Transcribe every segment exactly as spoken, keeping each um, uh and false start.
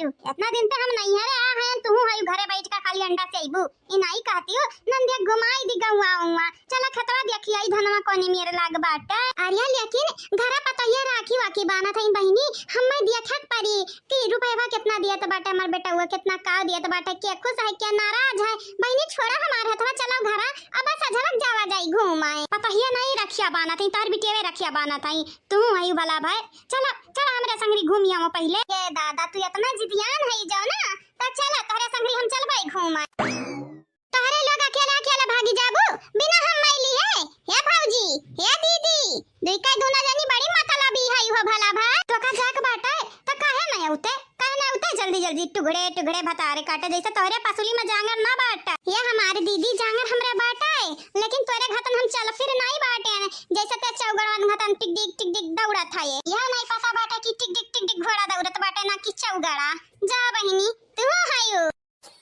एतना दिन पे हम नैहरे आ हैं, तुहू हई घरे बैठ के खाली अंडा सेइबू। ई नाई कहतिउ, नंदिया घुमाई दी गौवा उवा। चला खेतवा देखी आई, धनवा कोनी मेरे लाग बाटे। अरे लेकिन घरे पतोहिया राखी वाखी बान्हत हई बहिनी, हम्मे देखक परी कि रुपयवा केतना दियत बाटे हमार बेटउआ, केतना का दियत बाटे, के खुश है, के नाराज है। बहिनी छोड़ा हमार हथवा, चला घरा, अब सझवक जावा जाई घूम आए। पतोहिया नाई रखिया बान्हत हई, तोहर बिटियवे रखिया बान्हत हई, तुहू हई भला भाई। चला, चला हमरे संगरी घूमी आवो पहिले। ए दादा, तू एतना जिदियान हई जाओ ना, त चला तोहरे संगरी हम चलबई घूम आए। तोहरे लोग अकेले अकेले भागी जाबू, बिना हम मइली है। हे भौजी, हे दीदी, दुई का दूना जनी बड़ी मतलबी है हो भला भाई। तोका जाक बाटे, त काहे न औते? काहे न औते? जल्दी जल्दी टुकड़े टुकड़े भतारे काटे, जैसे तोहरे पसुली में जांगर ना बाटे। ये हमारे दीदी जांगर हमरे बाटे, लेकिन तोरे घतन हम चल फिर नाई बाटे। जैसे ते चौगड़वन घतन टिक टिक टिक टिक दौड़त है। यह नहीं पता बाटे कि टिक टिक टिक टिक घोड़ा दौड़त बाटे ना कि चौगड़ा। जा बहिनी, तू हयू।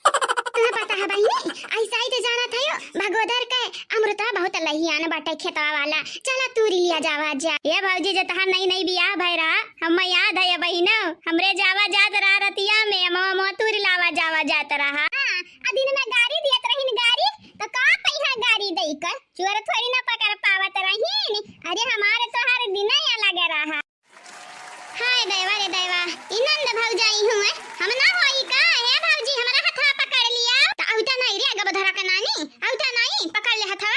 तुम्हें पता है बहिनी, ऐसा ही तो जानत है यो भगोदर के अमृतवा बहुत लहियान बाटे खेतवा वाला। चला तूरी लिया जावा जा। ये भौजी, जे तहार नई नई बियाह भय रहा, हम्मे याद है ये बहिनो, हमरे जावा जात रहा रतिया में, अमवा मवा तूरी लावा जावा जात रहा। हाँ, आ दिन में गारी दियत रहिन गारी, तो का पइहा गारी दई कर? चोर थोड़ी ना पकड़ पावत रहिन। अरे हमारे तो हर दिन अलग रहा। हाय दैवा रे दैवा, ई नंद भौजाई हुए, हम ना होई का? हे भौजी, हमरा हथवा पकड़ लिया। त औता नाई रे, अगब धरा के नानी, औता नाई, पकड़ ले हथवा।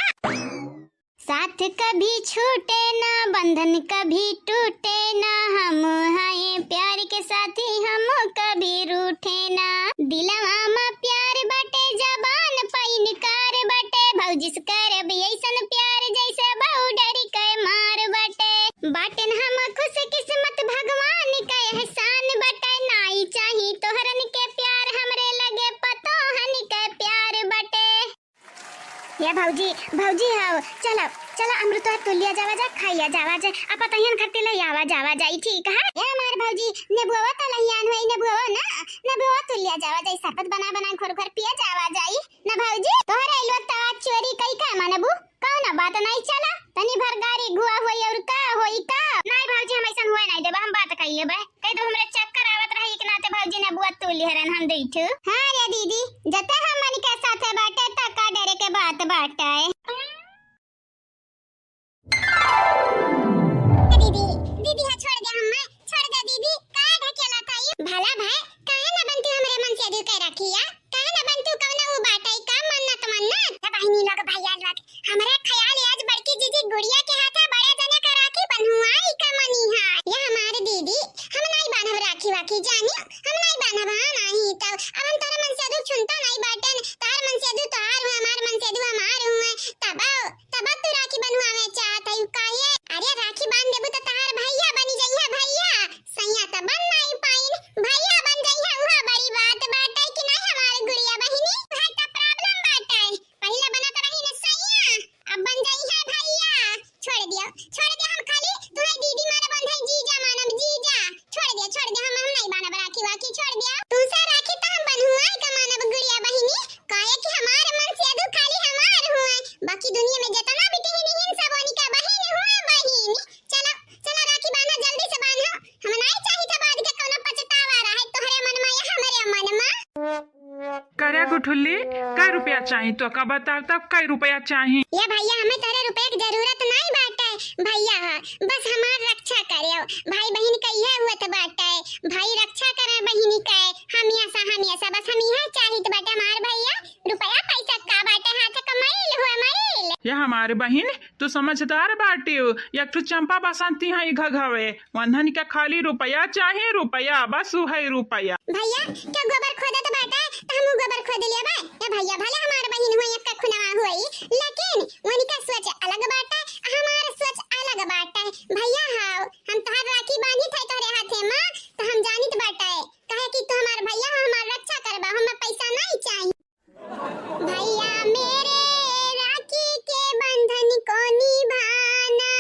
साथ कभी छूटे ना, बंधन कभी टूटे ना, हम हैं प्यार के साथी, हम कभी रूठे ना। दिलवा में प्यार बाटे, जबान पे इनकार बाटे, भौजी से करब ऐसन प्यार, जैसे बॉर्डर के मार बाटे। बाटेन हम खुश किस्मत, भगवान का एहसान बटे, नाई चाही तोहरन के प्यार, हमरे लगे पतोहन के प्यार बटे। हे भौजी, भौजी हौ, चलो, चलो अमृतवा तुलिया जावा जा, खाइया जावा जा, आ पतोहियन खट्टी लइया आवा जावा जाई, ठीक है? ए हमार भौजी, नेबुआ त लइयान होई, नेबुआ ना, नेबुआ तुलिया जावा जाई, शरबत बना बना घोर घोर पिया जावा जाई, ना भौजी? तोहरे लोग त आज चोरी कई का मनबू? कौनो बात नाई चला, तनी भर गारी घुआ होई और का होई का? नाई भौजी, हम ऐसन हुए नाई देबा, हम बात कही लेबे। कही तो हमरे चक्कर आवत रही, एक नाते भौजी ने बुआ तू लिहरन हम दैठू। हाँ रे दीदी, जते हमन के साथे बाटे त का डरे के बात बाटे। दीदी, दीदी, हाँ, छोड़ दे हम्मे, छोड़ दे दीदी, काहे ढकेला था ये? भला भाई, काहे ना बनती हमरे मन से दिल के रखिया? काहे ना बनती कौनो उ बाटे का मन्नत, मन्नत? ए बहिनी लोग, भैया लोग, हमरा ख्याल है आज बड़की जीजी गुड़िया के हाथे बड़े जने का राखी बंधुआई का मनी है। ये हमारे दीदी, हम नाई बांधब राखी वाखी जानी, हम नाई बांधब, हाँ नाई तो अब हम तोरे मन से दू छुनता नाई बाटन, तार मन से दू तोहार हुए, हमार मन से दू हमार हुए, तब तब तू राखी बंधवावे चाहत है काहे? अरे राखी बांध देबू त तहार भैया बनी जइहा भैया, सैया त बन नाई पाइन, भैया बन जइहा, उहा बड़ी बात बाटे कि नाई हमार गुड़िया बहिनी? भाई त problem बाटे, पहिले बनत रही न सैया, अब बन जइहा भैया। छोड़ दियो, छोड़ दे, हम खाली तुहे दीदी मानब, बंधे जीजा मानब, जीजा। छोड़ दे, छोड़ दे, हम, हम नाई बांधब राखी वाखी, छोड़ दे। तुमसे राखी त हम बंधुआई का मानब गुड़िया बहिनी, काहे कि हमार मन से दू खाली हमार हुए, बाकी दुनिया में जितना भी टिहिन हिन सब ओनिका बहिन हुए बहिन। चला, चला राखी बांधा, जल्दी से बांधा, हम नाई चाही था बाद के कौनो पछतावा रहे तोहरे मन में या हमरे मन में। करे गुठुल्ली, कै रुपया चाही तोका बता, तब कै रुपया चाही? ये भैया, हमें तोरे रुपया के जरूरत नाई बाटे भैया, हाँ, बस हमार रक्षा करे, भाई बहिन का इहे हुए तो बाटे, भाई रक्षा करे बहिनी के, हमेशा, हमेशा, बस हम इहे चाहित बाटे हमार भैया, रुपया पैसा का बाटे, हाथ का मैल हुआ मैल। ये हमार बहिन, तू समझदार बाटिउ, एक ठो चंपा बसंती है ई घघवे, वन्हन के खाली रुपया चाही, रुपया, बस उहै रुपया। भैया, क्यों गोबर खोदत बाटे, त हमहू गोबर खोद लेबे। ए भैया, भले हमार बहिन हुए, एक खुनवा हुई, लेकिन उनका सोच अलग बाटे, हमार सोच अलग बाटे। भैया हाव, हम तोहार राखी बांधित है तोहरे हाथे मा, त हम जानित बाटे, काहे कि तू हमार भैया हो, हमार रक्षा करबा, हमें पैसा नहीं चाहिए। भैया मेरे राखी के बंधन को निभाना,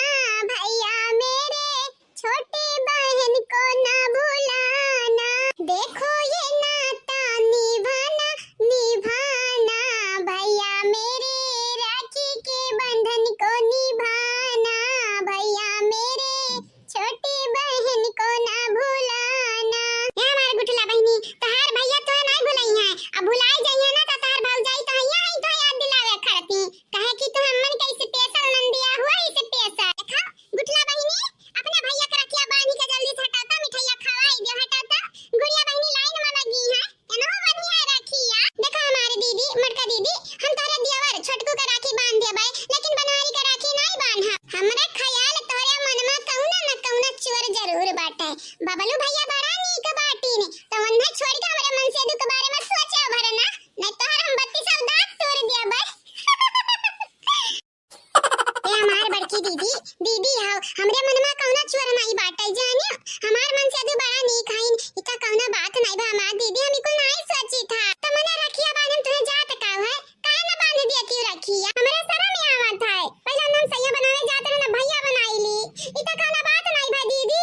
भैया मेरे छोटी बहन को ना भुलाना। देखो ये नाता निभाना, निभाना, भैया मेरे राखी के बंधन को निभाना, भैया मेरे छोटी बहन तो जरूर बाटे। बबलू भैया बड़ा नीक बाटीन, तो उन्हें छोड़ के हमरे मनसेदू के बारे में सोचा भर ना, नहीं तो हम बत्तीस दांत तोड़ दिया बे। ए हमार बड़की दीदी, दीदी हो, हमरे मनमा कौनो चोर नाई बाटे जानियो। हमार मनसेदू बड़ा नीक हईन, इका कौनो बात नाई बा हमार दीदी, हम इकुल नाई सोची था। तो मने रखिया बांधन तुहे जात का है, काहे ना बांध दिया क्यों रखिया? हमरे शरम आवत है। पहले हम सैया बनावे जात रहे ना भैया बनाई ली। इका कौनो बात नाई बा दीदी।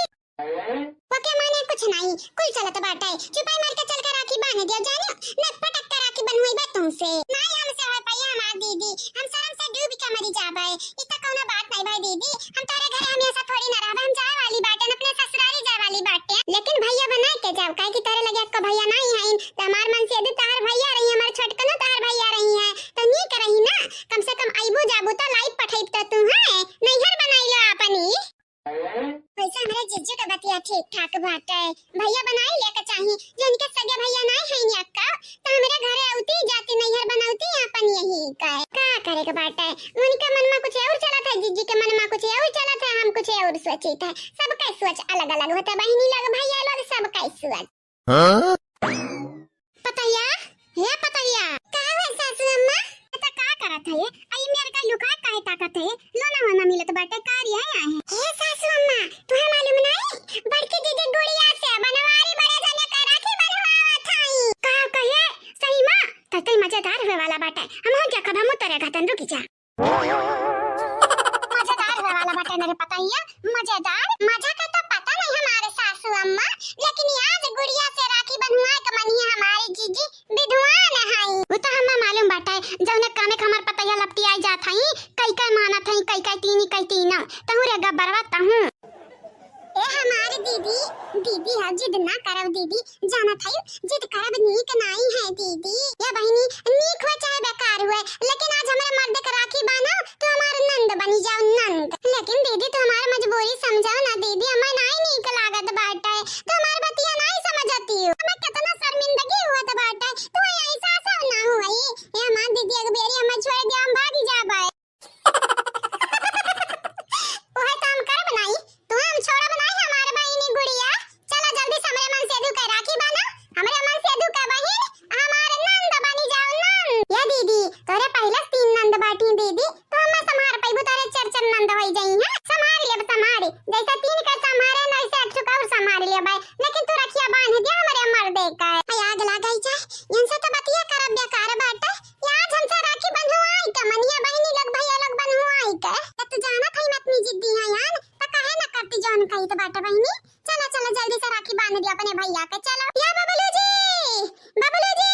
ओके माने कुछ नाई, कुल चलत बाटे। चुपाई मार के चल के राखी बांध दिया जानियो, न पटक के राखी बनवाई बा तुमसे। नाई हमसे हो पाई हमार दीदी, हम शरम से डूब के मरी जाबे। इका कौनो बात नाई भाई दीदी, हम तोरे घरे हमेशा थोड़ी ना रहबे, हम जाए वाली बाटे, अपने ससुरारी जाए वाली बाटे। लेकिन भैया बनाए के जाओ, काहे कि तोरे लगे अक्को भैया नाई हईन, तो हमार मनसेदू तोहार भैया रही, हमार छोटकनो तोहार भैया रही है, तो नीक रही ना, कम से कम अइबू जाबू तो लाइव पठैब तो तू है, नैहर बनाई लो अपनी। वैसे हमरे जीजू के बतिया ठीक ठाक बाटे, भैया बनाई ले के चाही, जो उनके सगे भैया नाई है अक्का, तो हमरे घरे अउती जाती नैहर बनौती अपन यही का। का करे के बाटे, उनके मन में कुछ और चलत है, जीजी के मन में कुछ और चलत है, हम कुछ और सोचित है, सबके सोच अलग अलग होते बहिनी लोग भैया लोग सबके सोच। हाँ? पतैया, हे पतैया। का है सासू अम्मा? त का करत है? आई मेरे का लुका काहे ताकत है? लोना वोना मिलत बाटे, का रिया आए हैं? हे सासू अम्मा, तुहे मालूम नहीं? बड़की दीदी गुड़िया से बनवारी बड़े जने का राखी बनवावत हई। का कहे? सही माँ? त तई मजेदार हुए वाला बाटे। हम हो क्या कब हम उतरे घतन रुकी जा। मजेदार हुए वाला बाटे मेरे पतैया, मजेदार। मजा का तो पता नहीं हमारे सासू अम्मा, लेकिन आज गुड़िया से राखी बनवाए के मनिया हमारी जीजी विद्वान हई। वो तो हमें मालूम बाटे, जौने कामे के हमार पतैया लपटी आई जात हई, कई कई मानत हई, कई कई तीनी, कई तीना। तहु रे गब्बरवा तहु। ए हमार दीदी, दीदी हो, जिद ना करब दीदी, जानत हई, जिद करब नीक नाई है दीदी। या बहिनी, नीक हुए चाहे बेकार हुए, लेकिन आज हमरे मर्द के राखी बान्हो, तो हमार नंद बनी जाओ, नंद। लेकिन दीदी, तू हमार मजबूरी समझो ना दीदी, हमें नाई नीक लागत बाटे, तू हमार बतिया नाई समझती हो। हमें कितना शर्मिंदगी हुआ बाटे, तू ऐसा सब ना हुई। ए हमार दीदी, एक बेरी हमें छोड़ दे, हम भागी जाबे। ओहे तो हम करब नाई, तुहे हम छोड़ब नाई, हमार बहिनी गुड़िया। चला जल्दी से हमरे मनसेदू के राखी बान्हा, हमरे मनसेदू के बहिन, हमार नंद बनी जाओ नंद। ये दीदी, तोरे पहले तीन नंद बाटी दीदी, तो हमें संभार पैबू, तोरे चार चार नंद होई जाई हैं। संभार लेब, संभार, जैसे तीन के संभारे न वैसे एक ठुक और संभार लेब, लेकिन तू रखिया बांध दिया हमरे मर्दे का। हाय आग लागाई जाए, इनसे तो बतिया करब बेकार बाटे। आज हमसे राखी बंधुआई के, मनिया बहिनी लोग, भैया लोग बंधुआई के। त तू जानत हई, मैं इतनी जिद्दी है यार, त काहे ना करती जौन कही त बाटे बहिनी। चला, चला, जल्दी से राखी बांध दिया अपने भैया के, चला। या बबलू जी, बबलू जी,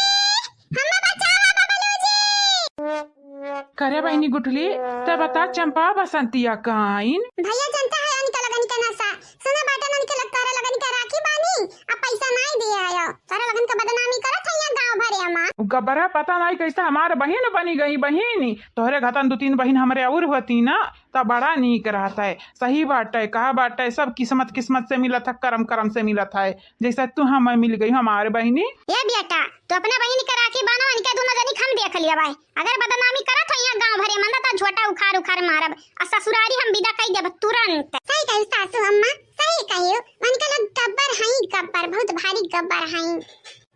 हमें बचावा बबलू जी। करे बहिनी गुठली, ते बता चंपा बसंतिया कहाँ आइन? भैया जानता है, इनका लगन के नशा। सुना बाटे, उनके लग, तोरे लगन के राखी बानी, अब पैसा नाई दिए आयो। तोरे लगन के बदनामी करत है यहाँ गाँव भरे अमा। उ गबरा पता नाई कैसे हमार बहिन बनी गई बहिन। तोहरे घतन दो तीन बहिन हमरे और होती ना, त बड़ा नीक रहत है। सही बाटे, कहा बाटे, सब किस्मत किस्मत से मिलत है, करम करम से मिलत है। जैसे तू हमें मिल गई हमार बहिनी। ए बेटा, तू अपने बहिनी के राखी बान्हो, इनके दोनों जनी हम देख लिया भाई। अगर बदनामी करत हो यहाँ गाँव भरे मंदा, त झोटा उखाड़ उखाड़ मारब। आ ससुरारी हम विदा कई देब तुरंत। सही कही सासू अम्मा, सही कही। उनके लोग गब्बर हई, गब्बर, बहुत भारी गब्बर हई।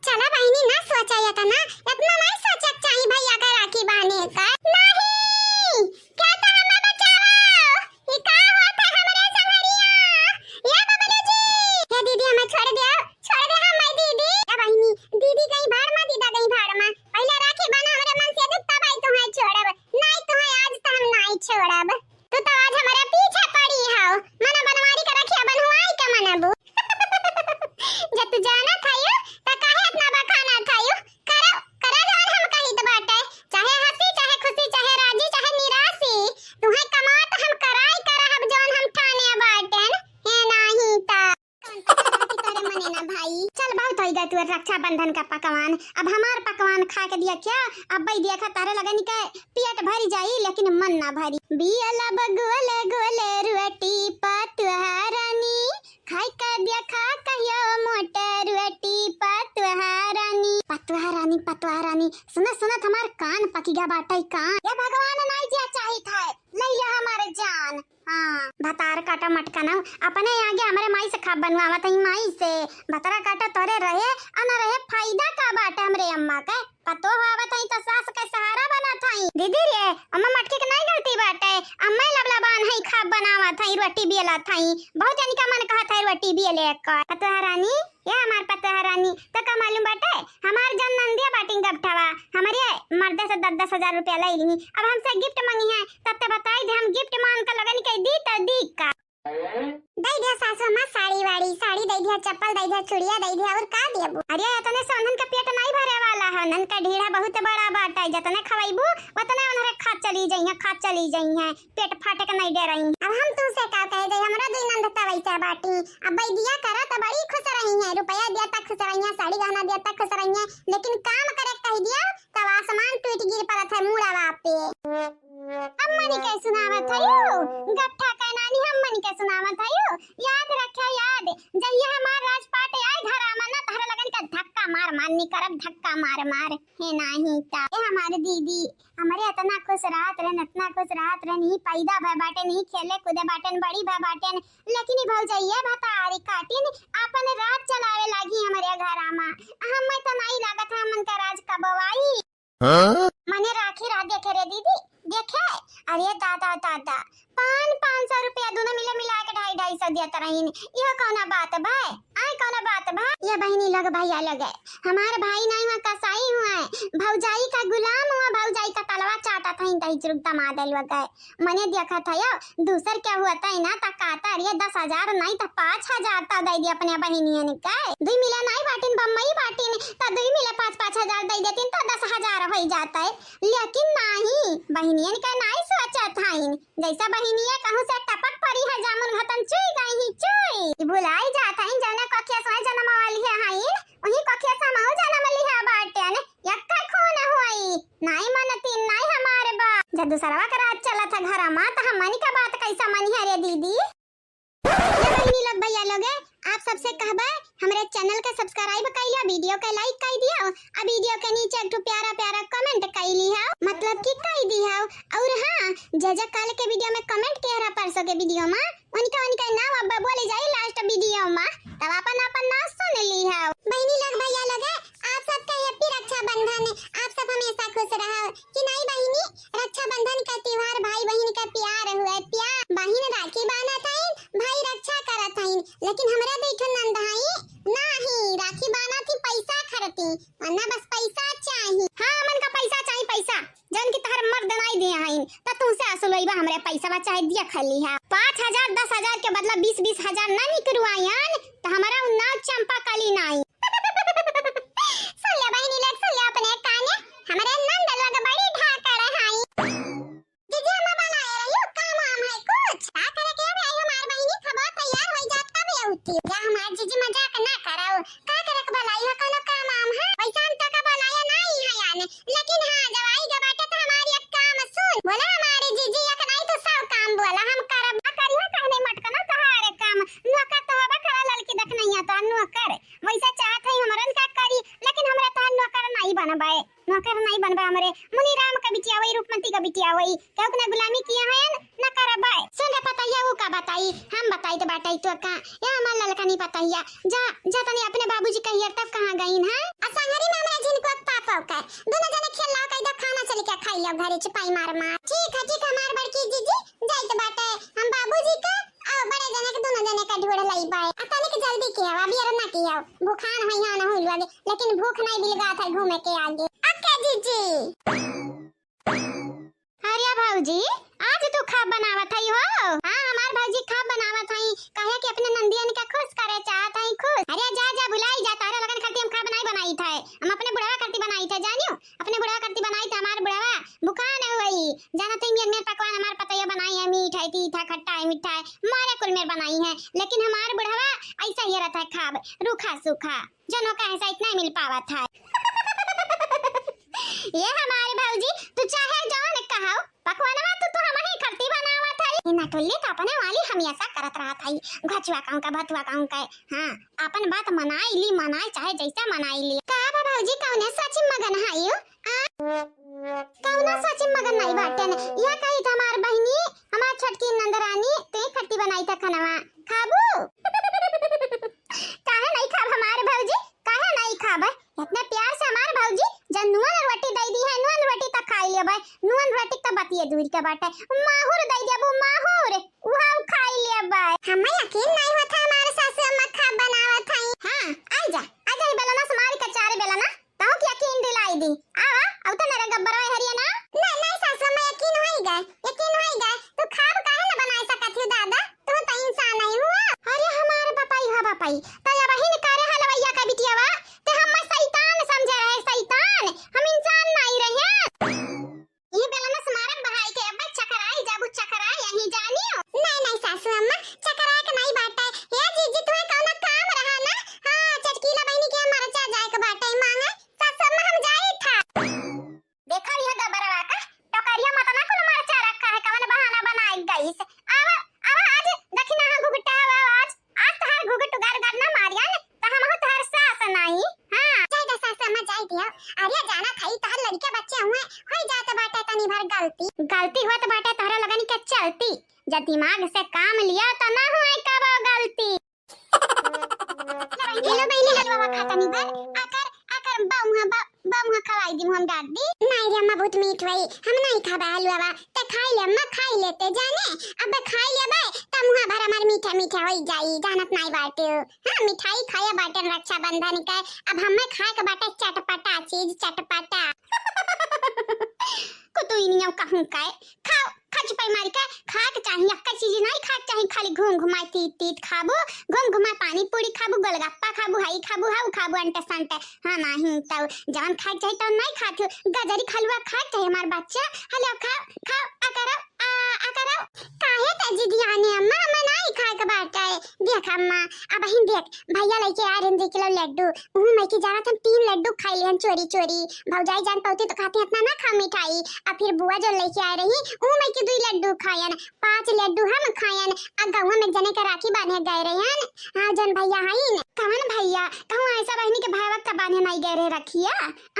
चला बहिनी, ना सोचा इतना, इतना ना सोचे के चाही भैया का राखी बांधे का। नहीं, क्या तो हमें बचाओ, ये का होत है हमरे संगरिया? ये बबलू जी, ये दीदी हमें छोड़ दे, छोड़ दे हमें दीदी। ए बहिनी, दीदी गई भाड़ मा, दीदा गई भाड़ मा। पहले राखी बान्हा हमरे मनसेदू, तब आई तुम्हें छोड़ब। नहीं तुम्हें आज तो हम नहीं छोड़ब। तू तो आज हमारे पीछे पड़ी हो। मना बनवारी का रखिया बंधुआई के मनबू। जब तू जानत हयू, त काहे इतना बखाना थयू? करो, करो जौन हम कहित बाटे। चाहे हंसी, चाहे खुशी, चाहे राजी, चाहे निराशी। तुम्हें कमात हम कराई करहब जौन हम ठाने बाटेन। हे नाही ता। कौन पता रहा कि तोरे मने ना भाई। चल बहुत होई गए तोर रक्षाबंधन का पकवान। अब हमार पकवान खा के दिया क्या? अब भाई देखा तारे लगन के पेट भरी जाई लेकिन मन ना भरी। बियला बगुले गोले रोटी पतुहा रानी, खाई के देखा कहियो मोटे रोटी पतुहा रानी। पतुहा रानी, पतुहा रानी, सुनत सुनत हमार कान पकि गया बाटे कान। ये भगवान नाई जिया चाहित है, ले लिया हमारे जान। हाँ, भतार काटा मटका ना, अपने आगे हमरे माई से खाब बनवावत हई, माई से। भतरा काटा तोरे रहे, आ न रहे, फायदा का बाटे हमरे अम्मा के? पतोह आवत हई त सास के सहारा बनत हई। दीदी रे, अम्मा मटकी के नाई गलती बाटे, अम्मा लबलबान हई, खाब बनावत हई, रोटी बेलत हई। बहुत जनी का मन कहत हई रोटी बेले कर। पतोह रानी, ए हमार पतोह रानी, तो का मालूम बाटे, हमार जन नंदिया बाटिन गपठवा, हमरे मर्दे से दस दस हजार रुपया लइ लिही। अब हमसे गिफ्ट मंगी है, तब ते बताई दे, हम गिफ्ट मान के लगन के दी त दी का? दइ दिया सासू अम्मा साड़ी वाड़ी, साड़ी दइ दिया, चप्पल दइ दिया, चुड़िया दइ दिया, और का देबू? अरे, इतने से उन्हन का पेट नाई भरे वाला है, उन्हन का ढीढ़ा बहुत बड़ा बाटा है, जतने खवैबू, उतने उन्हरे खात चली जइहें, खात चली जइहें, पेट फाटे के नाई डरइहें। अब हम तुमसे का कहे जाई, हमरा दुई नंद त वैसे बाटी, अब बइदिया करा त बड़ी खुश रही है, रुपया दिया त खुश रही है, साड़ी गहना दिया त खुश रही है, लेकिन काम करे के कह दिया तब आसमान टूट गिर पड़त है मुड़वा पे। अम्मन के सुनावत हयू, गट्ठा के नानी अम्मन के सुनावत हयू। याद रख्या याद, जहिया हमार राजपाट आए घर आमा ना, तहरा लगन का धक्का मार मार निकरब, धक्का मार मार। हे नाही ता, ए हमार दीदी, हमरे इतना खुश रहत रहन, इतना खुश रहत रहन, नहीं पैदा भय बाटेन, नहीं खेले कूदे बाटेन, बड़ी भय बाटेन, लेकिन ई भौजइया भतारी काटिन, आपन राज चलावे लागी हमरे घर आमा। हमें तो नहीं लागत है हमन का राज कब आई। हाँ? मने राखी रात देखे रे दीदी, देखे? अरे दादा दादा, पान पाँच सौ रुपया दोनों मिले मिला के ढाई ढाई सौ देत रहीन। इहो कौना बात भय? आय कौना बात भय? ये बहिनी लोग भैया लोग है, हमार भाई नहीं हुआ, कसाई हुआ है, भौजाई का गुलाम हुआ, भौजाई का तलवा चाटा था, इन तही चुरुक दमाद लोग है। मने देखत हयो, दूसर के हुआ तई ना त काता, अरे दस हजार नहीं त पाँच हजार त दइ दिया अपने बहिनियन के। दुई मिले नाई बाटिन, बम्बई बाटिन, त दुई मिले पाँच पाँच हजार दइ देतिन त दस हजार होइ जात है। लेकिन नाही, बहिनियन के नाई सोचत हइन। जैसा बहिनिया कहूँ से टपक परी है, जामुन घतन चुई गई ही चुई। भुलाई जात हइन, जौने कोखिया से जनम वाली है हइन, वही कोखिया से हमहू जनम लिहा बाटेन। यक्का खून होई, नाई मनतीन, नाई हमार बा। जब दूसरवा के राज चलत है घर मा, त हमनी का बात कैसा मनी है रे दीदी? ये बहिनी लोग, भैया लोग, आप सबसे कहबे, हमरे channel के subscribe कइ लियो, video के like कइ दियो, आ video के नीचे एक ठो प्यारा प्यारा comment कइ लियो, मतलब कि कइ दियो। और हाँ, जे जे काल के video में comment किहे रहा, परसों के video में, उनका उनका नाम अब बोले जाई last video में, तब अपन अपन नाम सुन लियो। बहिनी लोग, भैया लोग, आप सबके happy रक्षाबंधन, आप सब हमेशा खुश रहो। कि नाई बहिनी, रक्षाबंधन का त्योहार भाई बहिन का प्यार हुए, प्यार। बहिन राखी बांधत हईन, भाई रक्षा करत हईन, लेकिन हमरा दुई ठो नंद हई, नाही, राखी बांधत ही पैसा खरती, वरना बस पैसा चाही। हाँ, हमन का पैसा चाही, पैसा। जौन की तहर मर्द नाई दिए हईन, त तुमसे असुलइबा हमरे पैसा बा, चाहे दिया खली है। पाँच हजार, दस हजार के बदला बीस बीस हजार ना निकरुआयन, त हमरा उ नाव चंपा कली नाई। सुन ले बहिनी लोग, सुन ले अपने काने, हमरे नंद लोग बड़ी ढाकड़ हई। जीजी अम्मा बनाए रही, काम वाम है कुछ? का करे के भाई, हमार बहिनी खबर तैयार होई जात तब ये उठी। जा हमार जीजी मजाक ना करो, का करे के भलाई हो, कोनो काम वाम है? वैसे हम तो का भलाया नहीं है याने, लेकिन हाँ, जब आई गए बाटे तो हमारी एक काम सुन। बोला हमारे जीजी, एक नहीं तो सब काम बोला हम करब। का करी हो, कहने मटकना तोहार काम, नौकर तो हवा खड़ा ललकी देख नहीं आता नौकर। वैसे चाहत है हमरन का करी, लेकिन हमरा तोहार नौकर नहीं बनबे, नौकर नहीं बनबे हमरे। मुनीराम का बिटिया वही, रूपमती का बिटिया वही, केहू के ना गुलामी किया है, ना करबे। सुन रे पतैया, वो का बताई, हम बताई तो बाटई तो का, या हमार ललका नहीं पतैया, जा, जा तनी अपने बाबूजी का हियर तब कहाँ गईन है? आ संगरी में हमरा झिनको के पापा का, दोनों जने खेल लाओ, कह दो खाना चल के खाई लो घरे, चुपाई मार मार। ठीक है, ठीक है, हमार बड़की जीजी, जाइत बाटे हम बाबूजी का और बड़े जने के, दोनों जने का ढूंढ लई बाय। आ तनिक जल्दी किया, अभी अरे ना किया, भूखान है यहाँ ना हुई लगे, लेकिन भूख नहीं बिलगात है घूमे के आगे। ओके जीजी। अरे भौजी, आज तू खाब बनावत हई हो? हाँ, हमार भौजी खाब बनावत हई, काहे कि अपने नंदियन के खुश करे चाहत हई, खुश। अरे जा, जा, भुलाई जा, तारे लगन खातिर हम खाब नहीं बनाई थे, हम अपने बुढ़वा खातिर बनाई थे, जानियो, अपने बुढ़वा खातिर बनाई थे, हमार बुढ़वा भुखान हुई, जानत हई, मेर मेर पकवान हमार पतैया बनाई है, मीठ है, तीत है, खट्टा है, मीठा है, मारे कुल मेर बनाई है, लेकिन हमार बुढ़वा ऐसा ही रहता है, खाब रूखा सूखा, जनो कहे से इतना ही मिल पावत है। ये हमारे भौजी, तू चाहे जौन कहो, पकवानवा तो तू हम ही खरती बनावत है। ये नटुल्ली तो अपने वाली हमेशा करत रहत है, घचुआ कहूँ का, भतुआ कहूँ का, हाँ, अपन बात मनाई ली, मनाई चाहे जैसा मनाई ली। का बा भौजी, कौने सच मगन है यू? आ? कौना सोची मगन नाई बाटेन। यह कही त हमार बहिनी, हमार छोटकी नंदरानी, तू ही खट्टी बनाई था खनवा। खाबू? काहे नाई खाब हमार भौजी? काहे नाई खाब? इतने प्यार से हमार भौजी जब नून रोटी दे दी है, नून रोटी त खाई लेबे, नून रोटी त बतिये दूर के बाटे, माहुर दे देबू, माहुर, उहाऊ खाई लेबे। हमें यकीन नाई होत है हमार सासू अम्मा खाब बनावत हई। हाँ, आ जा, आ जा, ई बेलना से मारी के चार बेलना, तहूँ के यकीन दिलाई दी। आवा, अब तो मेरा गब्बरवा हरिया ना। नहीं, नहीं सासू अम्मा, यकीन होई गए, यकीन होई गए। तू खाब काहे न बनाए सकत हो दादा? तू तो इंसान नहीं हुआ। अरे हमारे बापाई, हाँ बापाई, तो अब बहिन करे हलवैया का बिटियावा, ते हम शैतान समझे रहे, शैतान, हम इंसान नहीं रहे। ये बेलना से मारब बहाई के, अब्बे चकराई जाबू, चकराई यहीं जानियो। नहीं, नहीं सासू अम्मा, चकराए के नहीं बाटे। हे जीजी, तुम्हें कौनो काम रहा ना? हाँ, चटकीला बहिनी के मरचा जाए के बाटे मांगे। सासू अम्मा, हम जाई था। देखा यह गबरवा का, टोकरिया मत ना कुल मरचा रखा है, कवन बहाना बनाए गईस। आवा, आवा, आज देखी ना, हाँ, घुघटा, आवा, आज, आज तहार घुघट उगार उगार ना मारिया ने, तो हम तहार सास नहीं। हाँ। जाए दे सास अम्मा, जाए दियो। अरे जाना खाई तहार लड़के बच्चे हुए, होई जात बाटे तनी भर गलती। गलती होत बाटे तहरा लगन के चलती, जब दिमाग से काम लिया तो ना हुए कबो गलती। हेलो बहिनी, हलवा खा तनी भर, आकर, आकर बामुहा, बा-, बामुहा खवाई दी, मुहम डाल दी। नहीं रे अम्मा, बहुत मीठ भाई, हम नहीं खाबे हलवा बा। ते खाई ले अम्मा, खाई लेते जाने, अब खाई लेबे, त मुहा भर हमार मीठा मीठा होई जाई, जानत नहीं बाटे। हाँ, मिठाई खाया बाटन रक्षाबंधन के, अब हमें खाए के बाटे चटपटा चीज, चटपटा। कुतुइनिया कहूँ का, खाओ, खच पे मारी के खाए के चाही, अक्का चीज नहीं खाए के चाही, खाली घूम घुमाए तीत तीत खाबू, घूम घुमाए पानी पूरी खाबू, गोलगप्पा खाबू, हई खाबू, हाउ खाबू, अंटे संटे। हाँ, नहीं तो जवन खाए के चाही तवन नहीं खात हो, गजरी खलुआ खाए के चाही हमार बच्चा। हेलो, खाओ, खाओ, आ करो, आ, आ करो। काहे त जिदियाने अम्मा, हमें नहीं खाए के बाटे। देख अम्मा, अब ही देख, भैया लेके आ रहे दो किलो लड्डू, उहू में के जाना हम तीन लड्डू खाई लिहन चोरी चोरी। भौजाई जान पौती तो कहती इतना ना खा मिठाई। अब फिर बुआ जो लेके आए रही, उहू में के दुई लड्डू खायन, पाँच लड्डू हम खायन। आ गौवा में जने के राखी बांधे गए रहन। हाँ, जन भैया हईन। कवन भैया? कहूँ ऐसा बहिनी के भाई वक्त बांधे नहीं गए रहे रखिया?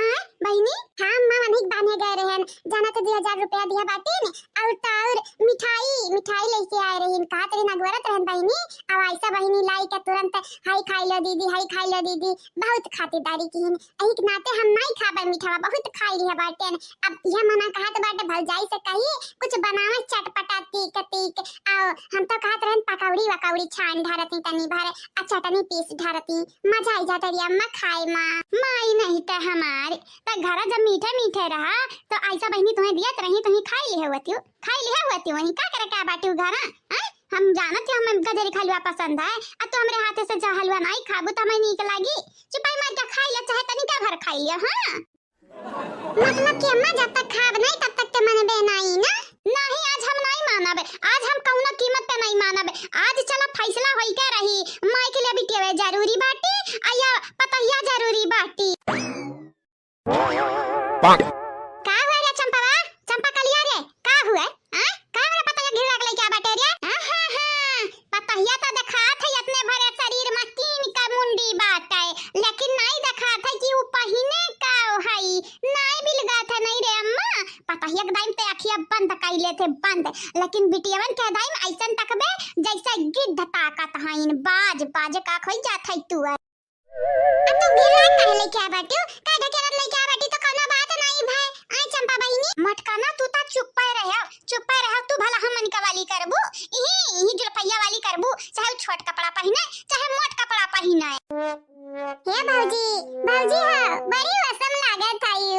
आय बहिनी? हाँ अम्मा, वही बांधे गए रहन। जाना तो दो हजार रुपया दिया बाटिन, और तो और मिठाई, मिठाई लेके आए रहीन। कहत रहीन अगोरत रहन बहिनी, अब ऐसा बहिनी लाई के तुरंत, "हाई खाई लो दीदी, हाई खाई लो दीदी।" बहुत खातिरदारी किहिन। यही के नाते हम नहीं खाबे मीठवा, बहुत खाई लिया बाटेन। अब यह मना कहत बाटे भौजाई से कही, कुछ बनावे चटपटा तीख तीख। आओ, हम तो कहत रहन पकौड़ी वकौड़ी छान ढारती तनी भर, आ चटनी पीस ढारती। मजा आई जाता रे अम्मा खाए मा। माई नहीं ते हमार, त घरा जब मीठे मीठे रहा, तो ऐसा बहिनी तुम्हें दियत रही, तुम्हें खाई लिहे हुआ थियो, खाई लिहे हुआ थियो, वहीं का करे का बाटी घरा, हैं? हम जानत हो हमें गजरी का हलवा पसंद है, आ तो हमरे हाथे से जा हलवा नहीं खाबू तो हमें नीक लागी। चुपाई मार के खाई ले, चाहे तनिका भर खाई लियो, हाँ? मतलब कि अम्मा जब तक खाब नहीं तब तक ते मनबे नहीं ना? नहीं, आज हम नहीं मानब, आज हम कौनो कीमत पे नहीं मानब। आज चला फैसला होई के रही, माई के लिए बिटिया जरूरी बाटी, आ या पतोहिया जरूरी बाटी। का हुआ रे चंपवा? चंपा कलिया रे, का हुआ? हाँ? का हमरा पतोहिया घिरा के लेके आ बाटे रे? हाँ, हाँ, हाँ, पतोहिया तो देखात है इतने भरे शरीर में तीन का मुंडी बाटे, लेकिन नहीं देखात है कि उ पहिने का हई। नहीं बिलगात है नहीं रे अम्मा, पतोहिया के दाई ते अखिया बंद कई लेते बंद, लेकिन बिटियवन के दाई ऐसन तकबे जैसे गिद्ध ताकत हईन, बाज, बाज का खोई जात है तू। अब तू बिलान काहे लेके आ बाटियो? का ढकेरत लेके आ बाटी तो कौनो बात नहीं भाई। आय चंपा बहिनी। मोटकाना तू ता चुप्पे रहो, चुप्पे रहो तू भला हमन का वाली करबू, इही, इही जुलफैया वाली करबू, चाहे उ छोट कपड़ा पहिने, चाहे मोट कपड़ा पहिने। हे भौजी, भौजी हो, बड़ी औसम लागत हई।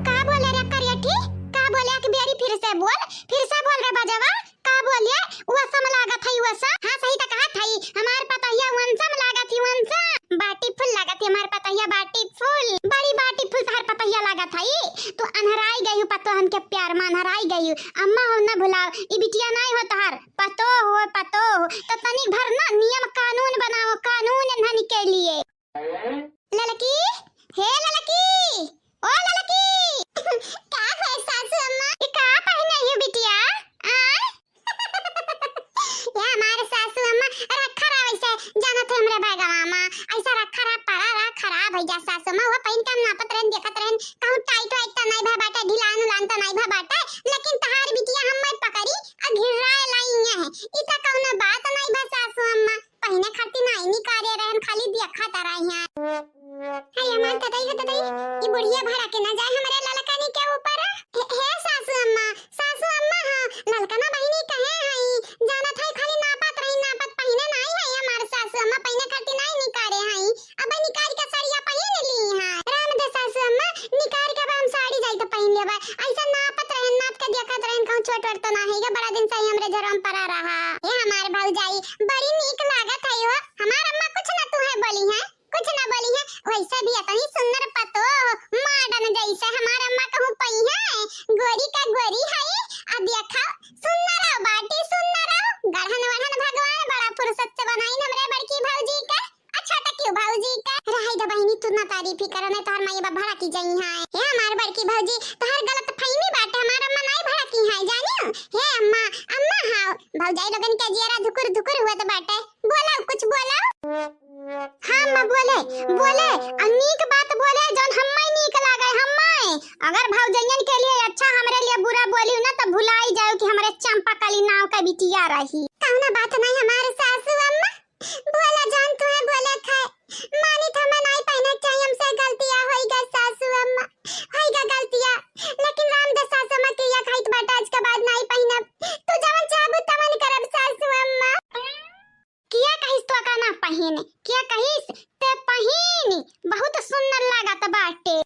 का बोले रे करियठी? का बोले? एक बेरी फिर से बोल, फिर से बोल रे बजवा। का बोले? औसम लागत हई औसम? हाँ, सही त कहत हई, हमार पतोहिया औसम लागत ही औसम। बाटी फुल लागत ही हमार पतोहिया, बाटी फुल। बड़ी बाटी फुल तहार पतोहिया लागत हई। तू अन्हराई गई हो पतोहन के प्यार में, अन्हराई गई हो। अम्मा हो न भुलाओ, ई बिटिया नहीं हो तहार, पतोह हो, पतोह। तो तनिक भर ना नियम कानून बनाओ, कानून इन्हन के लिए। ललकी, हे ललकी, ओ ललकी। का है सासू अम्मा? ई का पहिने है बिटिया? आय? ये हमार सासू अम्मा रखा रहा वैसे, जानत है हमरे बैगवा मा, ऐसा रखा रहा, पड़ा रहा, खराब हो जा सासू अम्मा। वो पहिन के हम नापत रहन, देखत रहन, कहूँ टाइट वाइट तो नहीं भा ई बुढ़िया भड़क न जाए हमरे ललकनी के ऊपर। हे, हे सासू अम्मा, सासू अम्मा, हाँ, ललकना बहिनी कहे हई, जानत हई खाली नापत रही, नापत पहिने नाई हई हमार सासू अम्मा, पहिने खातिर नाई निकारे हई। अब निकार के सड़िया पहिन ली है। राम दे सासू अम्मा, निकार के अब हम साड़ी जाई तो पहिन लेबे। ऐसा नापत रहन, नाप के देखत रहन, कहूँ छोट वोट तो ना है, ये बड़ा दिन से ही हमरे झरम पड़ा रहा। ए हमार भौजाई, बड़ी नीक लागत है हो। हमार अम्मा कुछ ना तू है बोली है, कुछ ना बोली है। वैसे भी इतनी सुंदर पतो, modern जैसे हमार अम्मा कहूँ पई है, गोरी का गोरी है। अब देखा, सुंदर बाटी, सुंदर। गढ़न वढ़न भगवान बड़ा फुर्सत से बनाई हमरे बड़की भौजी के। अच्छा, त क्यों भौजी के? रहे दे बहिनी, तू ना तारीफ ही करो, नहीं तोहर माई बाप भड़की जाई हैं। ए हमार बड़की भौजी, तोहर गलत फहमी बाटे, हमार अम्मा नाई भड़की हैं, जानियो? हे अम्मा, अम्मा हाव, भौजाई लोगन के जियरा धुकुर धुकुर हुआ तो बाटे। बोलो, कुछ बोलो। हाँ अम्मा, बोले, बोले, और नीक बात बोले, जौन हम्मे नीक लागे, हम्मे। अगर भौजैयन के लिए अच्छा, हमरे लिए बुरा बोली ना, तो भुलाई जाओ कि हमरे चंपा कली नाव का बिटिया रही। कौनो बात नहीं हमार सासू अम्मा, बोला जान तू है बोले खाए। मानी था मैं नाई पहने चाहिए, हमसे गलतिया होई गा सासू अम्मा, होई गा गलतिया। लेकिन राम दे सासू अम्मा किया खाइत बाटा, आज के बाद नाई पहनब। तू जवन चाहबू तवन करब सासू अम्मा। किया कहिस तो का ना पहिन, किया कहिस ते पहिन, बहुत सुंदर लागत बाटे।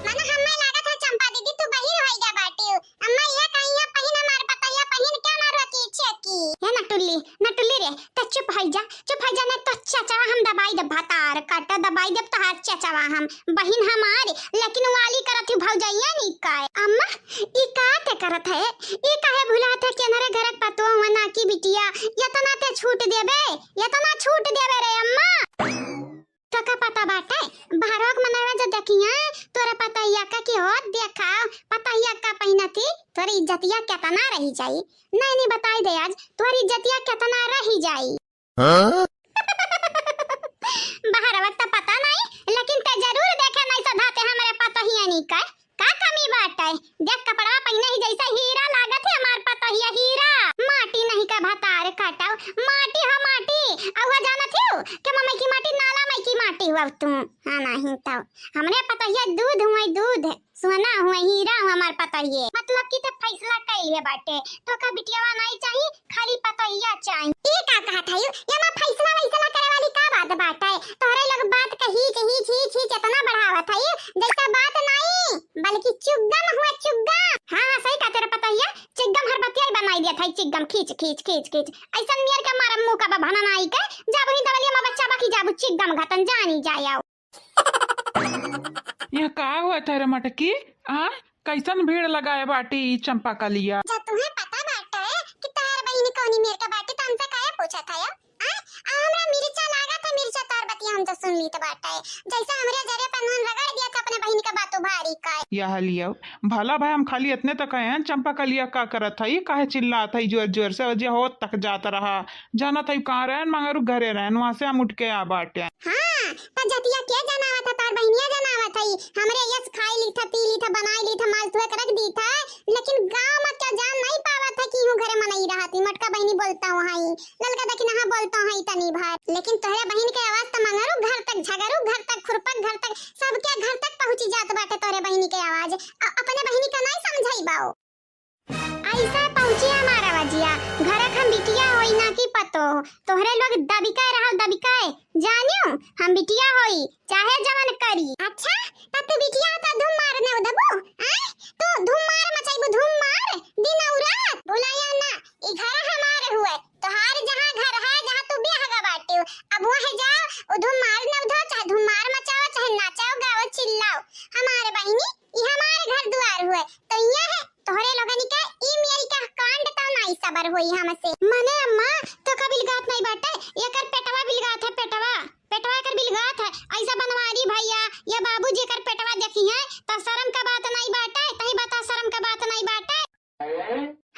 मने हम्मे लागत है चंपा दीदी तू बहिर होई गा बाटिउ। अम्मा ये कहिया पहिन हमार पतैया पहिन क्या मारो की छेकी। हे नटुल्ली, नटुल्ली रे, त चुप होई जा, चुप होई जा, नहीं तो चचवा हम दबाई दे भतार काटा, दबाई दे तोहार चचवा हम। बहिन हमार, लेकिन वाली करत ही भौजैया नी काय। अम्मा, ई का ते करत है? ई काहे भुलात है कि अनरे घरक पतोह हुआ ना की बिटिया, यतना ते छूट देबे, यतना छूट देबे रे अम्मा। तोका पता बाटे, बाहरवा के मनवा जब देखिया, तोरे पतोहिया का कि हो देखा, पतोहिया का पहिनती, तोरी इज्जतिया केतना रही जाई। नहीं, नहीं बताई दे आज, तोरी इज्जतिया केतना रही जाई। हाँ? बाहरवा त पता नहीं, लेकिन ते जरूर देखे नहीं सधाते हमरे पतोहिया नी का। का कमी बाटे? देख कपड़वा पहिने ही जैसे हीरा लागत है हमार पतोहिया, हीरा। माटी नहीं का भतार काटव, माटी हो माटी। अउहा जानत हिउ कि मम्मी की माटी नाला माई की माटी हुआ तू। हाँ नहीं तो हमरे पतोहिया दूध हुए दूध, सोना हुए हीरा हुए हमार पतोहिए। मतलब कि ते फैसला कैल है बाटे, तोका बिटियावा नहीं चाहिए, खाली पतोहिया चाही। ई का कहत हयू? एमा फैसला वैसला करे वाली का बात बाटे? तोहरे लोग बात के हीच, हीच, हीच, हीच एतना बढ़ावत हयू, जैसा बात नाई, बल्कि चुग्गम हुआ चुग्गम। हाँ, हाँ, सही कहते रे पतोहिया, चिग्गम हर बतिया ही बनाई दिया था, चिग्गम खींच, खींच, खींच, खींच। ऐसन मियर के मारम मुंह का बहाना नाई के, जाबू ही दवलिया में बच्चा बाकी जाबू चिग्गम घातन जानी जाए आओ। यह का हुआ था रे मटकी? आ, कैसन भीड़ लगाए बाटी ई चंपा कलिया? जब तुम्हें पता बाटे कि तोहर बहिन कौनी मेर के बाटी, तो हमसे काहे पूछत हया? आ, आ हमरा मिर्चा लागत है, मिर्चा तोहर बतिया हम तो सुन ली तो बाटे। जैसे हमरे जरे पर नून रगड़ दिया था अपने बहिन के बातों भारी का। यह लियो, भला भाई हम खाली इतने तक आए हैं, चंपा कलिया का करत है, काहे चिल्लात है जोर जोर से, जे होत तक जात रहा। जानत है कहाँ रहन, मगर उ घरे रहन, वहाँ से हम उठ के आ बाटे। हाँ, त जतिया के जनावत है, तोर बहिनिया जनावत है। हमरे यस खाई ली था, पी ली था, बनाई ली था, माल तुहे के रख दी था, लेकिन गाँव में क्या जान नहीं पावत है कि यूं घरे मनई रहत ही। मोटका बहिनी बोलता हूँ हई, ललका दखिनहा बोलता हूँ हई तनी भर, लेकिन तोहरे बहिन के आवाज त मंगरू घर तक, झगरू घर तक, खुरपक घर तक, सबके घर तक पहुँची जात बाटे तोहरे बहिनी के आवाज। अ-, अपने बहिनी का नहीं समझाई बाओ। ऐसे पहुँची हमार आवाजिया, घरक हम बिटिया होई ना कि पतो, तोहरे लोग दबिकाए रहो, दबिकाए, जानियो, हम बिटिया होई, चाहे जवन करी। अच्छा, त तू बिटिया त धुम्मार न उधबू, आय? तू धुम्मार मचाइबू, धुम्मार, दिन और रात, भुलाया ना, ई घर हमार हुए, तोहार जहाँ घर है, जहाँ तू बियाह गा बाटियो, अब वहाँ जाओ, उ धुम्मार न उधो, चाहे धुम्मार मचाओ, चाहे नाचाओ, गाओ, चिल्लाओ, हमार बहिनी, ई हमार घर दुआर हुए, तो इया है तोहरे लोगनी के ई मेरी का कांड तो नाई सबर होई हमसे। मने अम्मा, तो का बिलगात नहीं बाटे, एकर पेटवा बिलगात है, पेटवा, पेटवा एकर बिलगात है। ऐसा बनवारी भैया या बाबूजी एकर पेटवा देखी है, तो शर्म का बात नहीं बाटे, तही बता शर्म का बात नहीं बाटे।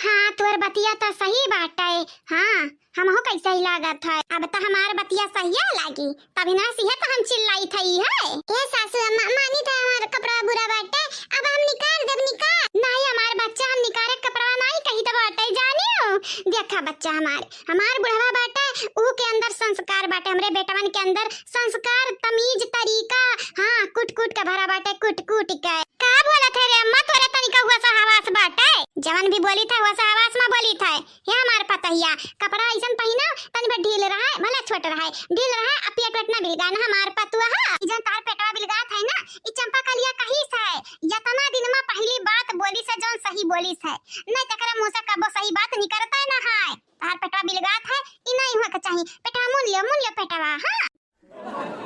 हाँ, तोर बतिया तो सही बाटे। हाँ, हमहू कैसे ही लागत है। अब तो हमार बतिया सहिया लागी, तभी ना सिहे तो हम चिल्लाई थई है। ए सासू अम्मा, मानी तो हमार कपड़ा बुरा बाटे, अब हम निकाल देब, निकाल। नहीं, हमार बच्चा, हम निकारे कपड़ा नहीं कही तो बाटे, जानियो। देखा बच्चा हमार, हमार बुढ़वा बाटे, ऊ के अंदर संस्कार बाटे, हमरे बेटवन के अंदर संस्कार, तमीज, तरीका, हाँ, कुट कुट भरा बाटे कूट कूट के। का बोलत है रे अम्मा, तोरे तनिका हुआ सा हवास बाटे? जवन भी बोली था, हुआ सा हवास मा बोली था। हे हमार पतहिया, कपड़ा अइसन पहिना, तनी भर ढील रहा, भला छोट रहा, ढील रहा, आ पेट वेट ना बिलगा ना हमार पतुआ। ई जन तार पेटवा बिलगात है ना, ई चंपा कलिया कहिस है, यतना दिन मा पहली बात बोलिस है, जौन सही बोलिस है, नहीं तकरा मुँह से कबो सही बात निकरता ना है। तार पेटवा बिलगात है, ई नहीं हुआ के चाही। पेटवा मुन लियो, मुन लियो पेटवा, हाँ।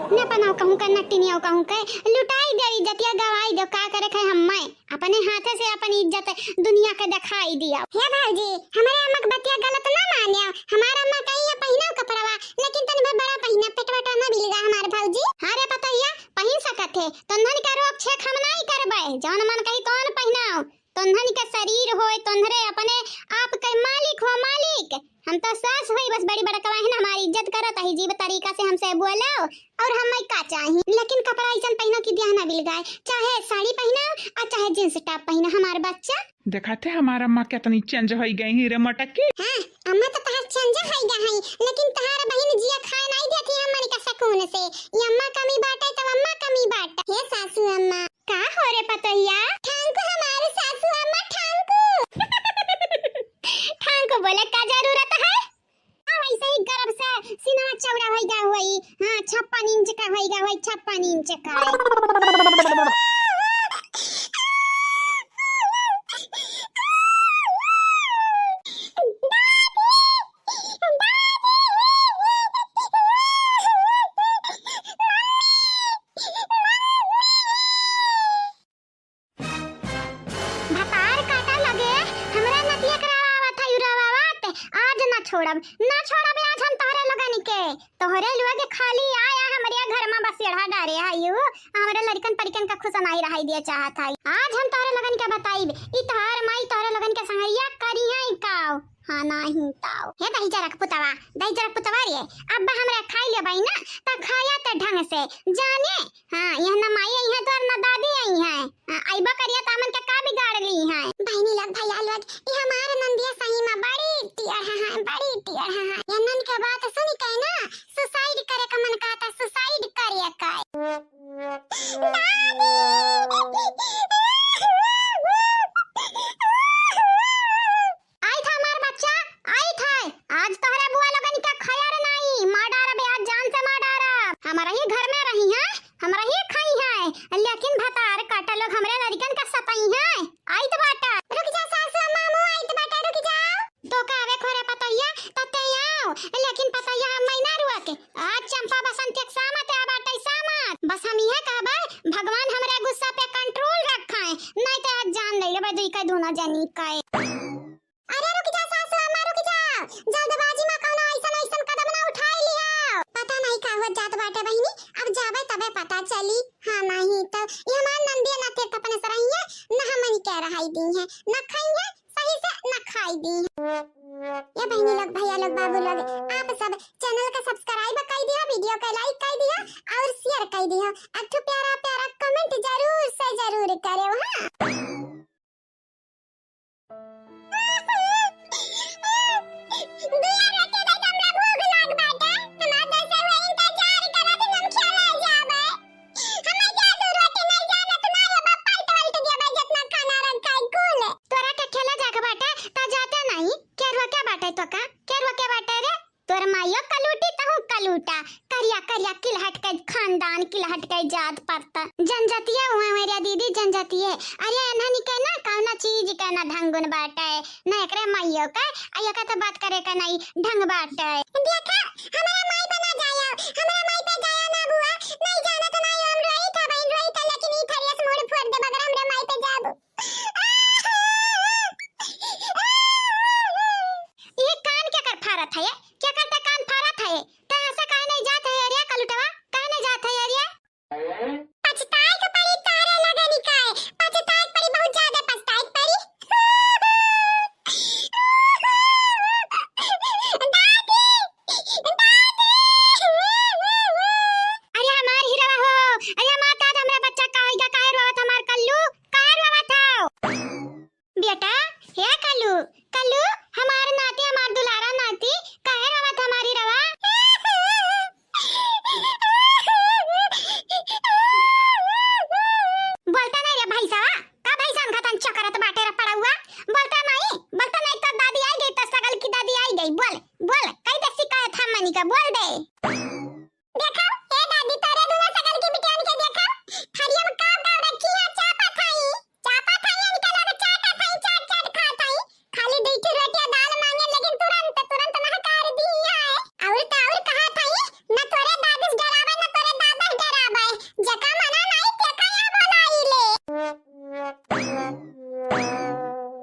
न पनाव कहूँ के, न टिनियाव कहूँ के, लुटाई देव इज्जतिया, गवाई देव, का करे खाए हम्मे अपने हाथे से अपन इज्जत दुनिया के देखाई दिया। हे भौजी, हमरे अम्मा के बतिया गलत ना मानियो, हमार अम्मा कही है पहिनाव कपड़वा, लेकिन तनी भर बड़ा पहिना, पेट वेटवा ना बिलगा हमार भौजी। हाँ रे पतोहिया, पहिन सकत है, तोन्हन के रोक छेक हम नाई करबे, जौन मन कही तौन पहिनाव। तोन्हन के शरीर होय, तोन्हरे अपने आप के मालिक हो, मालिक। हम तो सास होई, बस बड़ी बड़कवा है ना, हमारी इज्जत करत है, अजीब तरीका से हमसे बोलो, और हमें का चाही? लेकिन कपड़ा अइसन पहिनो कि देह ना बिलगाए, चाहे साड़ी पहिनो और चाहे जींस टॉप पहिनो, हमार बच्चा। देखा थे हमार अम्मा कितनी change होई गई है रे मटकी। हाँ, अम्मा तो तहार change होई गई है, लेकिन तहार बहिन जिया खाए नहीं देती हमन के सुकून से। ये अम्मा कमी बाटे तो अम्मा कमी बाटे। हे सासू अम्मा, का हो रे पतोहिया? ठांकू हमार सासू अम्मा, ठांकू। ठांकू बोले का जरूरत है? हाँ, वैसे ही गर्व से सीना चौड़ा होई गा होई। हाँ, छप्पन इंच का होई गा होई, छप्पन इंच का। भतार काटा लगे, हमरा नतिया के रवावत है, रवावत। आज ना छोड़ब, ना छोड़ब आज हम तोहरे लोगन के। तोहरे लोग खाली आया हमरे घर में बसेड़ा डारे आयु, हमरे लड़कन परिकन का खुश नाई रहाई दिया चाहत है। आज हम तोहरे लोगन के बताइब, ई तोहर माई तोहरे लोगन के संगैया करी है काव। हाँ, नाही ताव। हे दहिजरक पुतवा, दहिजरक पुतवा रे, अब हमरा खाई लेबै ना, त खाया त ढंग से, जाने? हाँ, यह न माई आई है तोर न दादी आई है। हाँ, अइबो करिया त हमन के का बिगाड़ ली है? बहिनी लोग, भैया लोग, ई हमार नंदिया सही में बड़ी टेढ़ है, बड़ी टेढ़ है। यन्नन के बात सुन के ना, suicide करे का मन कहता, suicide करे का। दादी! आई था हमार बच्चा, आई था। आज तोहरा बुआ लोगन के खैर नाई, मार डारब आज, जान से मार डारब। हमरा ही घर में रही हैं, हमरा ही खाई हैं, लेकिन भतार काटा लोग हमरे लड़कन के सताई हैं। आई तो बाटा। रुक जा सासू अम्मा, हमहू आई तो बाटा, रुक जाओ। तो का आवे खोरे पतोहिया, तते आओ, लेकिन पतोहिया हम ना रुआ के। आज चंपा बसंत एक सामत आ बाटे, सामत। बस हम इहे कहबे, भगवान हमरे गुस्सा पे control रखे, नहीं तो आज जान ले लेबे दुई के दोनों जनी के। अरे रुक जा सासू अम्मा, रुक जा, जल्दबाजी में कौनो ऐसन ऐसन कदम ना उठाई लिया। पता नहीं का हो जात बाटे बहिनी, अब जाबे तबे पता चली। हाँ नहीं तो ये हमार नंदिया ना तीर्थ अपने से रही है, न हमन के रहाई दी है, न खाई है, सही से न खाई दी है। ये बहिनी लोग, भैया लोग, बाबू लोग, आप सब channel का subscribe कर दिया, video का like कर दिया और share कर दिया। एक ठो प्यारा प्यारा comment जरूर से जरूर करेव, हाँ। दुआ रोटी दे, हमरा भूख लाग बाटे। हमार दस हुए इंतजार करत, हम खेले जाबे। हमें जादू रोटी नहीं जानत, ना हो बाप, पलट वलट देबे, जितना खाना रखा है कुल। तोरा के खेले जाके बाटे, त जाते नहीं। के रोके बाटे तो का? के रोके बाटे रे? तोर माइयो कलूटी, तहूँ कलूटा। करिया करिया किलहट के खानदान, किलहट के जात पात। जनजातिया हुआ मेरे दीदी, जनजातिया। अरे एन्हनी के ना कौनो चीज के ना ढंगुन बाटे, ना एकरे माइयो के, आ एकर तो बात करे के नहीं ढंग बाटे। देखा, हमरा माई पे ना जाया, हमरा माई पे जाया ना बुआ, नहीं जाना तो माई हम रोई था, बहन रोई था, लेकिन ई थरियस मूड़ फोड़ दे, मगर हमरा माई पे जाबू। ई कान केकर फारत है? केकर ते कान फारत है? ते ऐसे काहे नहीं जात है अरिया कलुटवा? काहे नहीं जात है अरिया? पछताए के पड़ी तोहरे लगनी का है। पछताए के पड़ी, बहुत ज्यादा पछताए के पड़ी। दादी, बोल दे। देखा, ए दादी, तोरे दुनो सगल की बिटियन के देखा, थरिया में का का रखी है, चापत हई, चापत हई, इनके लगे चाटत हई, चाट चाट खात हई। खाली दुई ठो रोटिया दाल मांगे, लेकिन तुरंत, तुरंत नहकार दी है। और तो और कहत हई, न तोरे दादी से डरावे, न तोरे दादा से डरावे, जेका मना नहीं, तेका यहाँ बोलाई ले।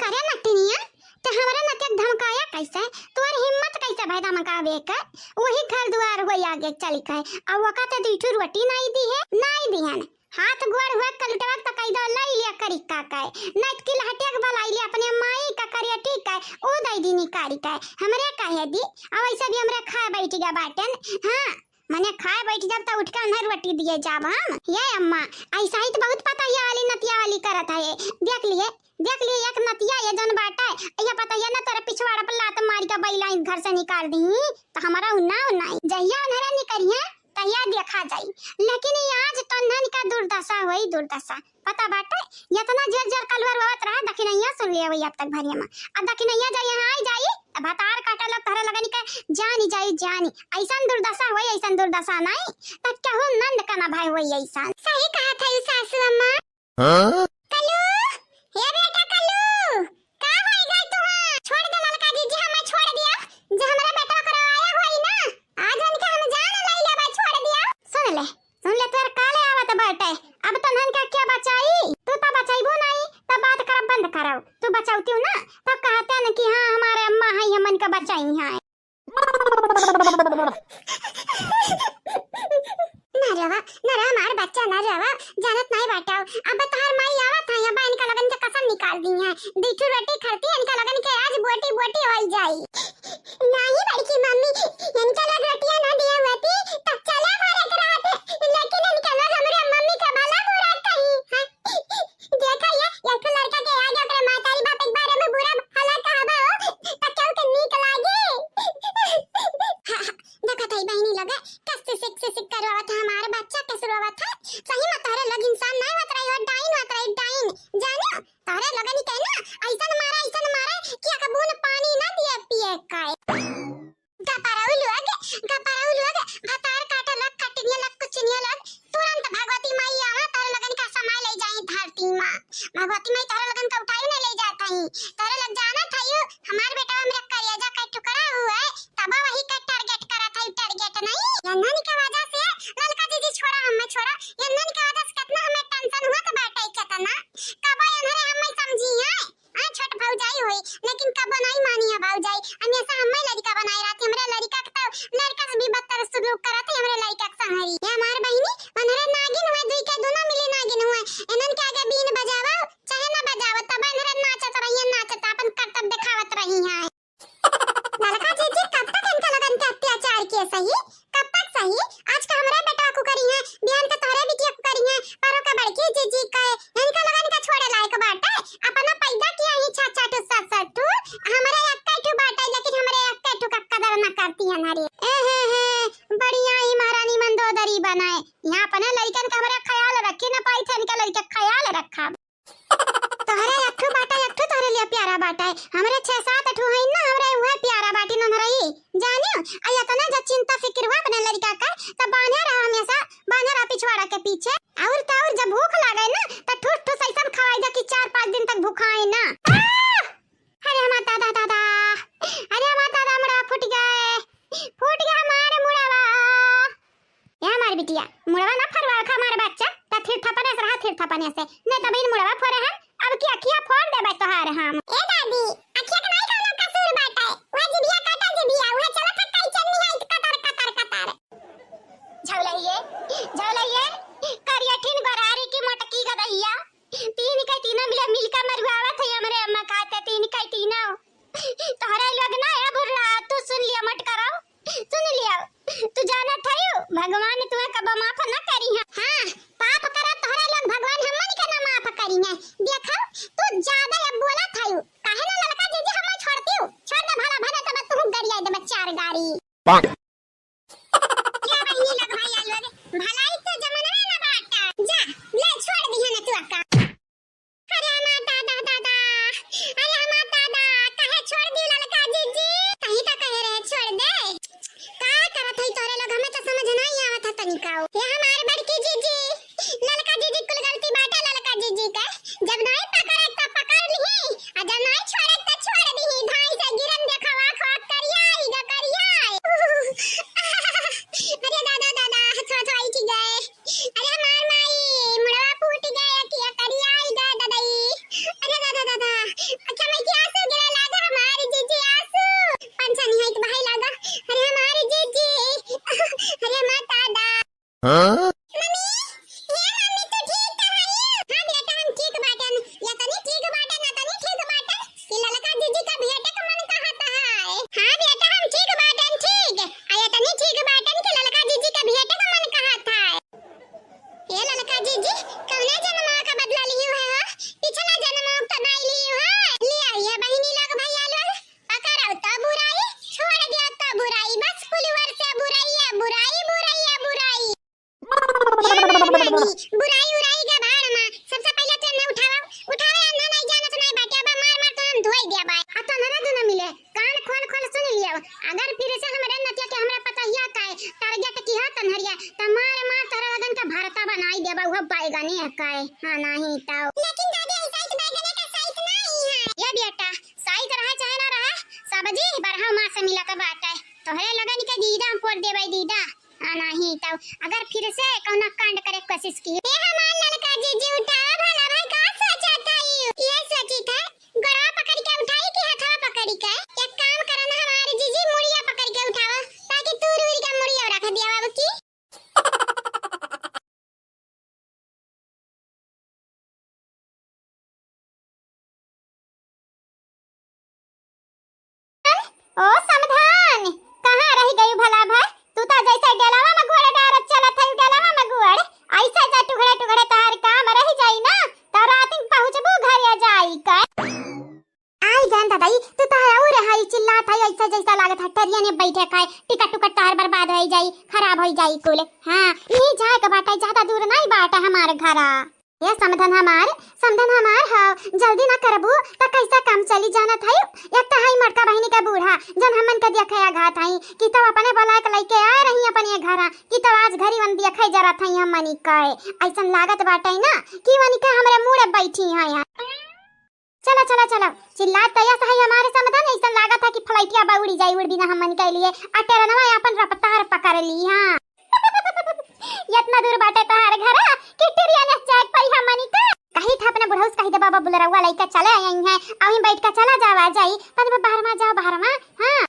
करे नटिनिया, ते हमरे नतिया के धमकाया कैसे? तोर हिम्मत कैसे भय धमकावे के? वही घर दुआर होई आगे चली के। अब वका ते दुई ठो रोटी नाई दी है, नाई दिहन। हाथ गोड़ हुए कलुटवा त कई दो लाई लिया करी का के। नाई त की लहटिया के बलाई लिया अपने माई का करिया ठीक है, ऊ दई दी निकारी के। हमरे काहे दी? अब ऐसे भी हमरे खाए बैठ गया बाटन। हाँ, मने खाए बैठ जाब त उठ के उन्हें रोटी दिए जाब हम। ये अम्मा, ऐसा ही तो बहुत पतैया वाली नतिया वाली करत है। देख लिए, देख लिए एक नतिया ये जौन बाटे, ये पतैया ना तेरे पिछवाड़ा पर लात मारी के बैलाइन घर से निकाल दी, तो हमारा उन्ना उन्ना ही। जहिया उन्हरा निकरिया, तहिया देखा जाई। लेकिन ये आज तो उन्हन का दुर्दशा होई, दुर्दशा। पता बाटे, इतना जोर जोर कलवर रोवत रहा, दखिनैया सुन लिया वही अब तक भरिया में। अब दखिनैया जा यहाँ आई जाई, अब भतार काटा लोग तहरा लगनी के जानी जाई, जानी। ऐसन दुर्दशा होई, ऐसन दुर्दशा नहीं, तब केहू नंद का ना भाई होई ऐसन। सही कहा था सासू अम्मा। हाँ? कल्लू, हे बेटा कल्लू, का होई गई तुहां? छोड़ दे ललका जीजी, हमें छोड़ दिया। जे हमरा बेटवा करवाया होई ना, आज उनके हम जान लई लेबा, छोड़ दिया। सुन ले, सुन ले, तोर काले आवत बाटे। अब तो नन का क्या बचाई? तू तो बचाईबू नहीं, तो बात करब बंद करब। तू बचावती हूँ ना, तब कहते न कि हाँ, हमारे अम्मा है, हमन का बचाई है। ना रवा, ना रवा, हमार बच्चा ना रवा, जानत नहीं बाटाओ। अब तोहार माई आवत है, अब इनका लगन के कसम निकाल दी है। दुई ठो रोटी खरती, इनका लगन के आज बोटी बोटी होई जाई। नहीं बड़की मम्मी, इनका लोग रोटियां ना दिया होती, तब चला मारे के रहते, लेकिन इनका लोग हमरे मम्मी का भला बुरा कही, हाँ? देखा ये, एक ठो लड़का के आगे ओकरे महतारी बाप के बारे में बुरा भला कहबा हो, त केहू के नीक लागे? हाँ, हाँ, देखत हई बहिनी लोग, कस सिक सिक करवावत है, हमार बच्चा कस रोवत है। सही में तोहरे लोग इंसान नहीं होत रही हो, डाइन होत रही, डाइन। जानियो, तोहरे लोगन के ना ऐसन मारे, ऐसन मारे कि एक बूंद पानी ना दिए पिए का। गपरऊ लोग, गपरऊ लोग, भतार काटे लोग, खटिनिया लोग, कुचनिया लोग, तुरंत भगवती माई आवा, तोहरे लोगन का समाई ले जाई धरती माँ। भगवती माई तोहरे लोगन का उठाई नहीं ले जात हई, तोहरे लोग जानत हई, हमार बेटा हमरे करेजा का टुकड़ा हुए, तब वही का target करत हई, target नहीं। यन्हन के वजह से ललका जीजी छोड़ा, हमें छोड़ा, यन्हन के वजह से कितना हमें tension हुआ तो बाटे कितना। कबो यन्हरे हमें समझी है, हाँ, छोट भौजाई होई, लेकिन कबो नहीं मानी है भौजाई। हमेशा हमें लड़का बनाए रहती, हमरे लड़का के तो लड़का से भी बदतर सलूक करत है, हमरे लड़का के संहरी। ये हमार बहिनी, उन्हरे नागिन हुए, दुई के दोनों मिली नागिन हुए। इन्हन के आगे बीन बजावा, चाहे ना बजावा, तब इन्हरे नाचत रहिए, नाचत अपन करतब दिखावत रही हैं। ललका जीजी, कब तक इनका लगन के अत्याचार किए सही? कब तक सही? आज का हमरे बेटवा को करी है, बिहान का तोहरे बिटिया को करी है, परो का बड़की जीजी का, इनका लगन का छोड़े लायक बाटे। अपना पैदा किया ही छह छह ठू, सात सात ठू, हमरे एक्के ठू बाटे, लेकिन हमरे एक्के ठू का कदर ना करती है नारी। ए हे हे, बढ़िया ही महारानी मंदोदरी बनाए। यहाँ अपने लड़कन का हमरे ख्याल रखी ना पाई थे, इनके लड़के ख्याल रखा। तोहरे अट्ठू बाटा, अट्ठू तोहरे लिए प्यारा बाटा है। हमरे छह सात अट्ठू हईन ना, हमरे उहे प्यारा बाटी नन्हरई। जानियो, आ इतना जब चिंता फिकिर हुआ अपने लड़का का, तब बांधे रहा हमेशा, बांधे रहा पिछवाड़ा के पीछे। और तो और जब भूख लागे ना, तो ठूस ठूस ऐसन खवाई जा कि चार पाँच दिन तक भूखाए ना। आह! अरे हमार दादा, दादा, अरे हमार दादा, मुड़वा फूट गए, फूट गया हमार मुड़वा। ए हमार बिटिया, मुड़वा ना फरवा खा हमार बच्चा, त थिर थपने से रहा, थिर थपने से। नहीं त बहिन मुड़वा फोरे हम, अब की अखिया फोड़ देबे तोहार हम। ए दादी, अखिया के नाई कौनो कसूर बाटे। वह जिबिया काटा जिबिया, वह चलत है कई चन्नी है कतर, कतर, कतर। झौलैये, झौलैये, करियठिन गोरारी की मोटकी गदहिया। तीन के तीनों मिले, मिलके मरुआवत है हमरे अम्मा खाते, तीन के तीनों। तोहरे लोग ना ए बुढ़ा, तू सुन लिया मत करो। सुन लियो, तू जानत हयू, भगवान तुहे कबो माफ ना करी है। हाँ, पाप करा तोहरे लोग, भगवान हमन के ना माफ करी है। देखो, तू ज्यादा अब बोलत हयू। काहे ना ललका जीजी हमें छोड़ती हूँ? छोड़ दे भला, भले तब तू गरिया दे चार गारी। पाक। क्या बहिनी लोग, भैया लोग, भलाई तो जमाना ना बाटा। जा, ले छोड़ दी है ना तू अक्का। अरे हमार दादा, दादा, अरे हमार दादा, काहे छोड़ दी ललका जीजी? कहीं तो कहे रहे छोड़ दे। का करत बुराई उराई का भाड़ मा, सबसे पहिले तू एन्ने उठावा, उठावे अन्ना नहीं जानत नहीं बाटे, अब मार मार तो हम धोई दिया बाय। आ तो नरा दुनो मिले, कान खोल खोल सुन लियो, अगर फिर से हमरे नतिया के हमरा पतहिया काहे target किहा तन्हरिया, त मार मार तोहरे लोगन का भरता बनाई देबा, उहो बैगने काहे, हाँ नहीं तो। लेकिन दादी, ऐसा ही बैगने का साइज नहीं है। ये बेटा, साइज रहे चाहे ना रहे, सब्जी बरहा माँ से मिलत बाटे। तोहरे लोगन के दीदा हम फोड़ देबै दीदा। आ नाही तौ अगर फिर से कौनो कांड करे के कोशिश की। ए हमार ललका जीजी, उठावा भला भाई, का सोचत हई? ये सोचित है, गोड़वा पकड़ के उठाई कि हथवा पकड़ के? एक काम करन, हमार जीजी, मुड़िया पकड़ के उठावा, ताकि तू रूर के मुड़िया रख दिया बाबू की। ओ समधन, कहाँ रहि गयू भला भाई? तू तो जैसे डेलवा में गोड़ डारत चलत है, डेलवा में गोड़। ऐसे जा टुकड़े टुकड़े तोहार काम रहि जाई ना, तो रात में पहुँचबू घरे जाई के। आई गन दादाई, तू तो है और है, चिल्लात है, ऐसा जैसा लागत है टरिया ने बैठे खाए, टिकट टुकट तोहार बर्बाद हो जाई, खराब हो जाई कुल। हाँ, यही जाए के बाटे, ज्यादा दूर नहीं बाटे हमार घरा। ए समधन हमार, समधन हमार हौ, जल्दी ना करबू त कैसा काम चली जानत हई? एक त हई मोटका बहिनी के बूढ़ा, जन हमन के देखै अघात हई, कि तब अपने बोलाए के लइके आए रही अपने घरा, कि तब आज घरी वन देखै जरत हई हमनी के। ऐसन लागत बाटे ना कि वनी के हमरे मुड़े बैठी हैं यहाँ। चला, चला, चला, चिल्लात तैयार हई हमारे समधन, ऐसन लागत है कि फ्लाइटिया बा उड़ी जाई, उड़ बिना हमन के लिए, आ ट्रेनवा अपन रफ्तार पकड़ ली, हाँ। इतना दूर बाटे तोहार घरा कि ट्रेन से जाए के पड़ी हमनी के। कही था अपने बुढ़ऊ से कही दे बाबा बुलरउआ लइके चले आई हैं, अउही बैठ के चला जावा जाई। तनी बा बाहर मा जाओ, बाहर मा। हाँ।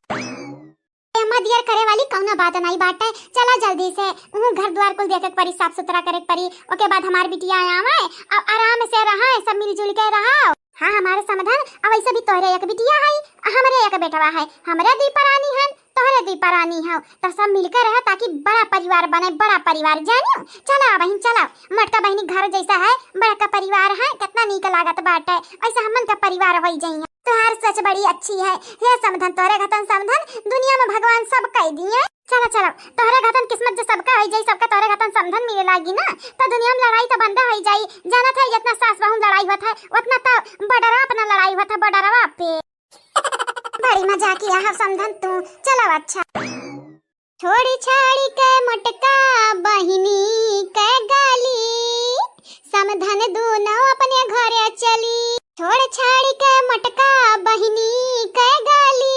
ए अम्मा दियर करे वाली कौनो बात नहीं बाटे, चला जल्दी से। उहू घर द्वार कुल देखे के पड़ी, साफ सुथरा करे के पड़ी। ओके बाद हमार बिटिया आवे, अब आराम से रहा, सब मिलजुल के रहा। हाँ, हमारे समधन, अब ऐसे भी तोहरे एक बिटिया है, हमरे एक बेटवा है, हमरे दुई परानी हन, तोहरे दुई परानी हौ, तो सब मिलके रहे ताकि बड़ा परिवार बने, बड़ा परिवार, जानियो। चला बहिन, चला, मोटका बहिनी घर जैसा है, बड़का परिवार है, कितना नीक लागत बाटे, ऐसा हमन का परिवार होई जाइए। तोहार सोच बड़ी अच्छी है, हे समधन, तोहरे घतन समधन दुनिया में भगवान सब कई दिए। चला, चला, तोहरे घतन किस्मत जो सबका होई जाई, सबका तोहरे घतन समधन मिले लागी ना, तो दुनिया में लड़ाई तो बंद होई जाई। जानत है, जितना सास बहू में लड़ाई होत है, उतना तो बॉर्डरवा अपना लड़ाई होत है, बॉर्डरवा पे। बड़ी मजाकिया है समधन तू। चलो अच्छा। छोड़ी छाड़ी के मोटका बहिनी के गाली, समधन दूनो अपने घरे चली। छोड़ छाड़ी के मोटका बहिनी के गाली,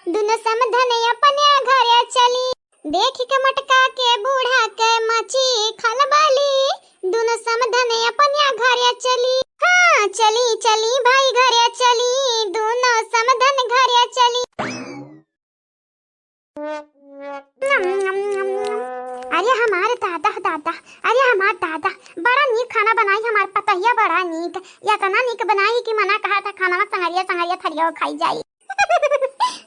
दूनो समधन अपने घरे चली। देखि के मोटका के बूढ़ा के मची खलबली, दूनो समधन अपने घरे चली। हाँ, चली, चली भाई घरे चली, दूनो समधन घरे चली। अरे हमार दादा, दादा, अरे हमार दादा, बड़ा नीक खाना बनाई हमार पतहिया, बड़ा नीक, इतना नीक बनाई कि मना कहा था खाना संगरिया, संगरिया थरिया खाई जाई।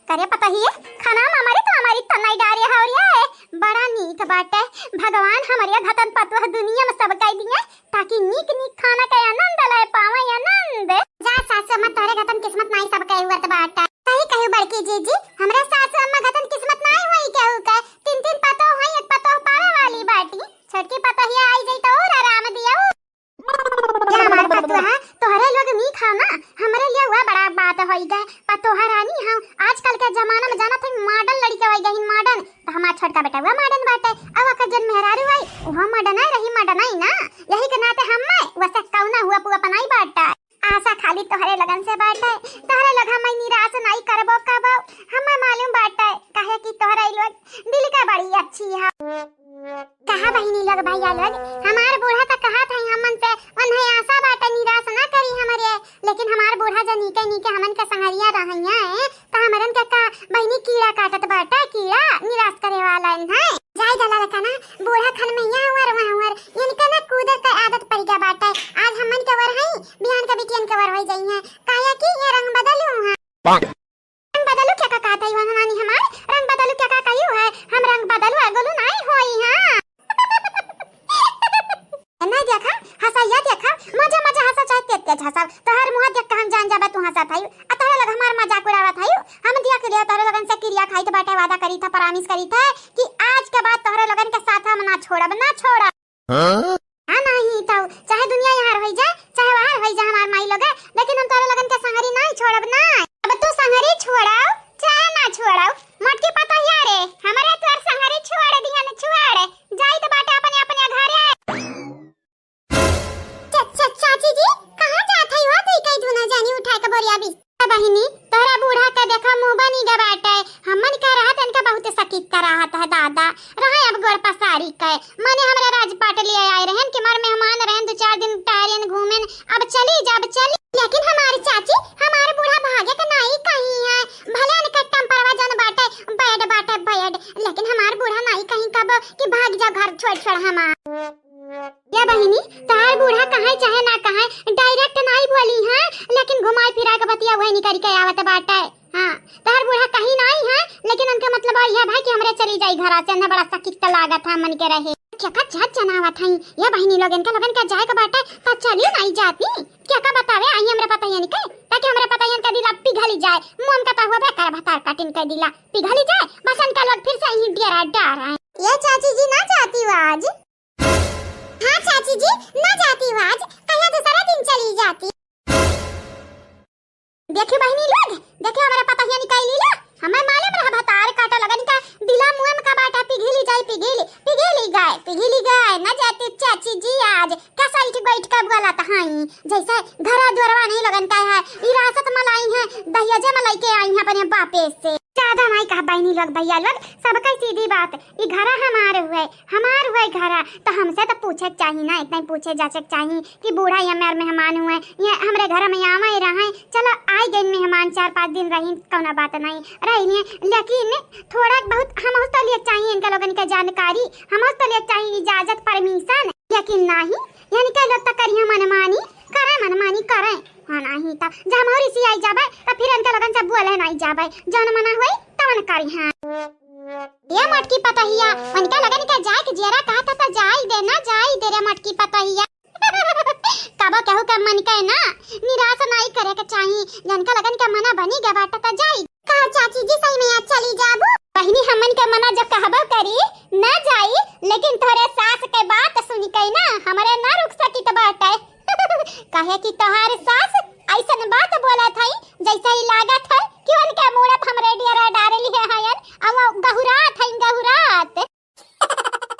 करे पतहिए, खाना में हमारी तो हमारी तनाई डारे हो रे। बड़ा नीक बाटे, भगवान हमरे घतन पतोह दुनिया में सब कई दिए, ताकि नीक नीक खाना के आनंद ले पावे, आनंद। जा सासु अम्मा, तोहरे घतन किस्मत नाई सब कई हुआ बाटे। सही कहू बड़की जीजी, हमरा सासु अम्मा घतन किस्मत नाई होई केहू के। तीन तीन पतोह होई, एक पतोह पावे वाली बाटी। छोटकी पतोहिया आई जाई तो और आराम दियो। या हमार पतोहा, तोहरे लोग नीक हौ ना, हमरे लिए हुआ बड़ा बात होई गए। पतोहा रानी हौ, आजकल के जमाना में जानत है modern लड़िका होई गई, modern। तो हमार छोटका बेटा हुआ modern बाटे, अब ओकर जन मेहरारू आई, उहो modern है रही, modern है ना। यही के नाते हमें वैसे कौना हुआ पुआ पनाई बाटे। आशा खाली तोहरे लगन से बाटे, तोहरे लोग हमें निराश नहीं करबो कबो, हमें मालूम बाटे, काहे कि तोहरे लोग दिल का बड़ी अच्छी है। कहा बहिनी लोग, भैया लोग, हमार बूढ़ा त कहा था हमन से, उन्हें आशा बाटे निराश ना करी हमरे, लेकिन हमार बूढ़ा जो नीके नीके हमन के संगरिया रहइया है, त हमरन के का बहिनी कीड़ा काटत बाटे, कीड़ा निराश करे वाला है। जाए दला रखा ना, बूढ़ा खन में यहाँ हुआ, वहाँ हुआ, इनके ना कूदे के आदत पड़ गया बाटे। आज हमन के वर हई, बिहान के बिटियन के वर होई जाई है, काहे कि ये रंग बदलू हैं। रंग बदलू क्या का कहत है वहाँ नानी हमार? रंग बदलू क्या का कही है? हम रंग बदलू अगलू नहीं होई, हाँ। नहीं देखा, हंसैया देखा, मजा मजा हंसा चाहे तेज तेज हंसा। तोहर मुंह देख के हम जान जाबे तू हंसत हयू। आ तोहरे लोग हमार मजाक उड़ावत हयू। हम दिया के लिए तोहरे लोगन से किरिया खाइत बाटे, वादा करी था, promise करी था कि आज के बाद तोहरे लोगन के साथ हम ना छोड़ब, ना छोड़ब। हाँ? हाँ, नहीं। मने हमरे राजपाट लिए आए रहन कि हमार मेहमान रहन, दो चार दिन टहरेन घूमेन, अब चली जा, अब चली। लेकिन हमार चाची, हमार बूढ़ा भागे के नाई कहीं है, भले इनका टेम्परवा जन बाटे, बैड बाटे बैड, लेकिन हमार बूढ़ा नाई कहीं कब कि भाग जा घर छोड़ छोड़ हमार। या बहिनी, तोहार बूढ़ा कहाँ चाहे ना कहाँ, डायरेक्ट नाई बोली है, लेकिन घुमाई फिरा के बतिया वही निकल के आवत बाटे। हाँ, तोहार बूढ़ा कहीं नाई है, लेकिन उनके मतलब यह भाई कि हमरे चली जाई घरा से, ना बड़ा सकित लागत है मन के रहे। क्या का चाट जनावत है, या बहिनी लोगन के, लोगन के जाए के बाटे, त चली नाई जाती। क्या का बतावे आई हमरे पतहियन के, ताकि हमरे पतहियन का दिल अब पिघली जाए, मुँह का हुआ बेकार भतार काटिन के दिला पिघली जाए, बस उनका लोग फिर से यहीं डेरा डार आए। ये चाची जी ना जाती हो आज? हाँ चाची जी, ना जाती हूँ आज, कहिया दूसरा दिन चली जाती। देखियो बहिनी लोग, देखियो हमारा पतहिया निकाल लीला, हमें मालूम रहा भतार काटा लगन का दिला मुआ में का बाटा पिघली जाई, पिघली, पिघली गए, पिघली गए, ना जाती चाची जी आज, का साइड बैठ का बोला तहाई, जैसे घरा दुआरवा नहीं लगन का है, इरासत मलाई है, दहिया जमा लइके आई है अपने बापे से। ज्यादा नहीं कहा बहिनी लोग, भैया लोग, सबका सीधी बात, ई घरा हमार हुए, हमार हुए घरा, त हमसे त पूछे के चाही ना, इतना ही पूछे जाचे के चाही कि बूढ़ा ये हमार मेहमान हुए, ये हमरे घर में आवे रहे, चलो आई गई मेहमान, चार पाँच दिन रही, कौना बात नहीं रही, लेकिन थोड़ा बहुत हम तो लिए चाहिए इनका लोगन के जानकारी, हम तो लिए चाहिए इजाजत, परमिशन, लेकिन नहीं, इनके लोग तो करिए मनमानी, करे मनमानी करे। हाँ, नहीं त जब हम और इसी आई जाबे, त फिर इनके लोगन से बोले नहीं जाबे, जौन मना होई तवन करी। हाँ, ये मोटकी पतहिया, उनके लगन के जाए के जियरा कहा था, त जाई दे ना, जाई दे रे मोटकी पतहिया। कबो केहू के मन के ना निराश नहीं करे के चाही, जिनका लगन के मना बनी गया बाटा त जाई। का चाची जी सही में आज चली जाबू? बहिनी हमन के मना जब कहबो करी ना जाई, लेकिन तोहरे सास के बात सुन के ना हमरे ना रुक सकित बाटे। काहे कि तोहार सास ऐसन बात बोलत हई, जैसे ही लागत है कि उनके मूड़ पर हमरे डेरा डार लिए हयन, अब वो गहुरात हई, गहुरात।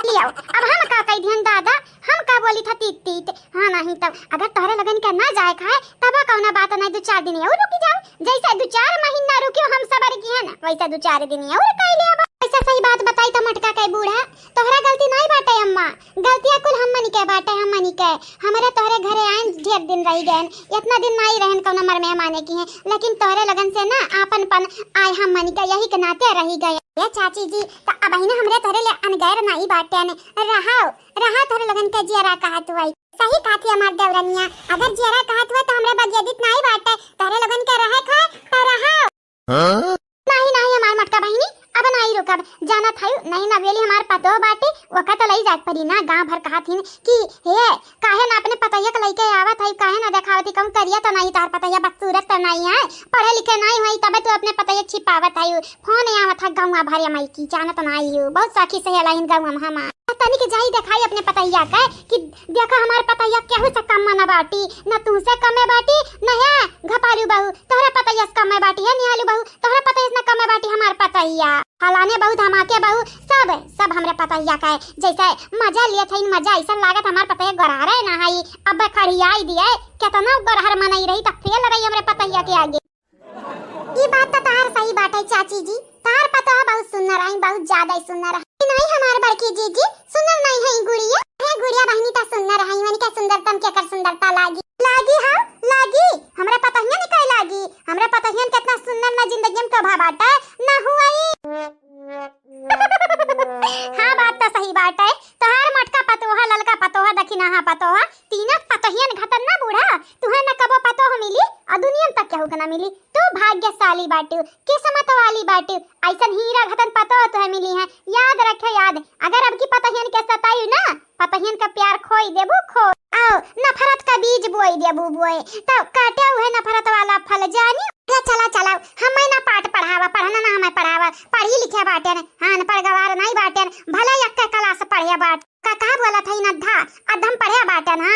लियाओ, अब हम का कह दिहन दादा, हम का बोली था तीत तीत। हाँ, नहीं तब अगर तोहरे लगन के ना जाए खाए, तब कौना बात नहीं, दो चार दिन और रुकी जाओ। जैसे दो चार महीना रुकियो हम सबर किहन, वैसे दो चार दिन और कह लिया। वैसे सही बात बताई तो मटका के बूढ़ा, तोहरा गलती नहीं बाटे अम्मा, गलतिया कुल हमनी के बाटे, हमनी के। हमरे तोहरे घरे आइन ढेर दिन रही गए, इतना दिन नहीं रहन कौन हमर मेहमाने की हैं, लेकिन तोहरे लगन से ना आपनपन आए हमनी के, यही के नाते रही गए। ये चाची जी, त अब ना हमरे तोहरे ले अनगैर नहीं बाटे ने, रहाओ, रहा तोहरे लगन के जियरा कहत हुई। सही कहत ही हमार देवरनिया, अगर जियरा कहत हुई तो हमरे बगेदित नहीं बाटे, तोहरे लगन के रहे खाए त रहाओ। हाँ? नहीं, नहीं, हमार मटका बहिनी, अब नहीं रुकब। जानत हयू, नहीं नवेली हमार पतोह बाटी, ओका तो लई जात परी ना। गाँव भर कहत हिन कि हे, काहे ना अपने पतोहिया के लइके आवत हई, काहे ना देखावत ही, कहूँ करिया तो नहीं तोहर पतोहिया, बदसूरत तो नहीं है, पढ़े लिखे नहीं होई, तबे तू अपने पतोहिया छिपावत हयू। फोन आवत है गौवा भरे मई की, जानत नहीं हयू, बहुत सखी सहेला हिन गौवा में हमार। तनिक जाई देखाई अपने पतोहिया के कि देखा हमार पतोहिया केहू से कम ना बाटी, ना तू से कमे बाटी, ना है घपालू बहू, तोहरे पतैया से कमे बाटी है, निहालू बहू, तोहरे पतैया से ना कमे बाटी हमार पतैया। फलाने बहू, धमाके बहू, सब, सब हमरे पतैया का है। जैसे मजा लिए थे, मजा ऐसा लागत हमार पतैया गोरहरे ना हई, अब खड़ियाई दिए, केतना गोरहर मनई रही त फेल रही हमरे पतैया के आगे। ई बात त तहार सही बाटे चाची जी, तहार पतोह बहुत सुंदर आई, बहुत ज्यादा ही सुंदर है। नहीं हमार बड़की जीजी, सुंदर नहीं है ई गुड़िया। हे गुड़िया बहिनी त सुंदर है, इवन के सुंदरतम के कर सुंदरता लागी। लागी हाँ, लागी। हमरे पतहियन के लागी। हमरे पतहियन केतना सुंदर ना जिंदगी में कभा बाटे, ना हुई। हाँ, बात त सही बाटे। तोहार मोटका पतोहा, ललका पतोहा, दखिनाहा पतोहा, तीनों पतहियन घतन ना बूढ़ा। तुहे न कबो पतोह मिली, और दुनिया में तक केहू के ना मिली। तू भाग्यशाली बाटू, किस्मत वाली बाटू, ऐसन हीरा घतन पतोह तुहे मिली है। याद रखे याद, अगर अब की पतहियन के सताई ना, पतहियन का प्यार खोई देबू खो। आओ, नफरत का बीज बोई देबू बोए, तब काटे उहे नफरत वाला फल जानी। चला, चला, चला, हमें ना पाठ पढ़ावा, पढ़ना ना हमें पढ़ावा, पढ़ी लिखे बाटेन, हाँ, अनपढ़ गवार नहीं बाटेन, भले एक क्लास पढ़े बाट। का, का बोलत हई नद्धा? अधम पढ़े बाटे ना।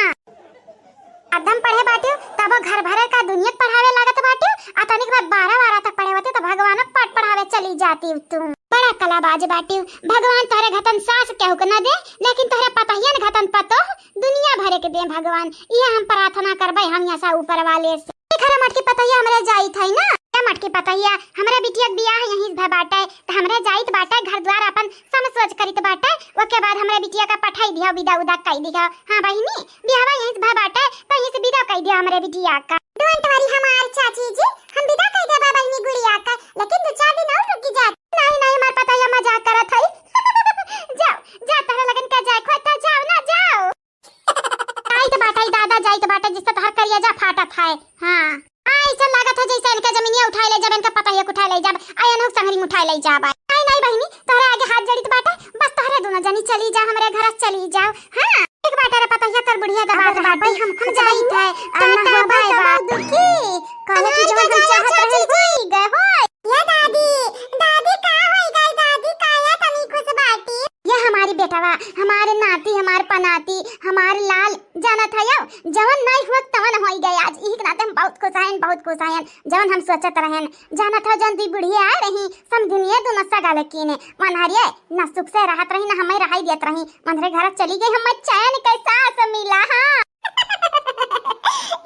अधम पढ़े बाटे, तब घर भरे का दुनिया के पढ़ावे लागत बाटे। आ तनिक बाद बारह बारह तक पढ़े होते तो भगवान के पाठ पढ़ावे चली जाती तू। बड़ा कलाबाज बाटे। भगवान तोहरे घतन सास केहू के न दे, लेकिन तोहरे पतहियन घतन पतोह दुनिया भरे के दे भगवान। ये हम प्रार्थना करबे हम ऐसा ऊपर वाले से। घर मटकी पतहिया हमरे जाइत है ना, ये मटकी पतहिया हमरे बिटिया के बियाह यहीं से भय बाटे, त हमरे जाइत बाटे, घर द्वार अपन समझ सोच करित बाटे, ओके बाद हम ते बिटिया का पठाई दिया, विदा उदा कई दिया। हाँ बहिनी, बियाहवा यहीं से भा बाटे, तो यहीं से विदा कई दिया हमरे बिटिया का। Don't worry हमार चाची जी, हम विदा कई देबा बहिनी गुड़िया का, लेकिन दो चार दिन और रुकी जा। नहीं, नहीं, हमार पतोहिया मजाक करत है। जाओ, जाओ, तोहरे लगन का जाए, खोता जाओ ना, जाओ। जाइत बाटे दादा, जाइत बाटे, जिससे तोहर करेजा फाटत है। हाँ, हाँ, ऐसा लागत है जैसे इनका जमीनिया उठाए ले जाब, इनका पतोहिया के उठाए ले जाब, आ एनहु संगरी उठाए ले जाब। नहीं, नहीं बहिनी, तोहरे आगे हाथ जोड़ित बाटे, बस तोहरे दोनों जनी चली जाओ, हमरे घर से चली जाओ। हाँ, एक बाटे रे पतोहिया, तोर बुढ़िया दबात बाटे, हम, हम जाइत है। टाटा, बाय बाय। दुखी, कहले कि जवन हम चाहत रही, होई गए, होई। ये दादी, दादी का होई गई, दादी का या तनी खुश बाटी? ये हमारी बेटवा, हमारे नाती, हमार पनाती, हमार लाल, जानत हयो, जवन नाई हुआ तवन होई गए आज। इही के नाते हम बहुत खुश आयन, बहुत खुश आयन, जवन हम सोचत रहन। जानत हो, जवन दी बुढ़िया आए रही, समझिनिए दोनों सगा लेकिन मनहरिए ना सुख से रहत रही, ना हमें रहाई देत रही। मनहरे घर चली गई, हमें चैन के सांस मिला। हाँ।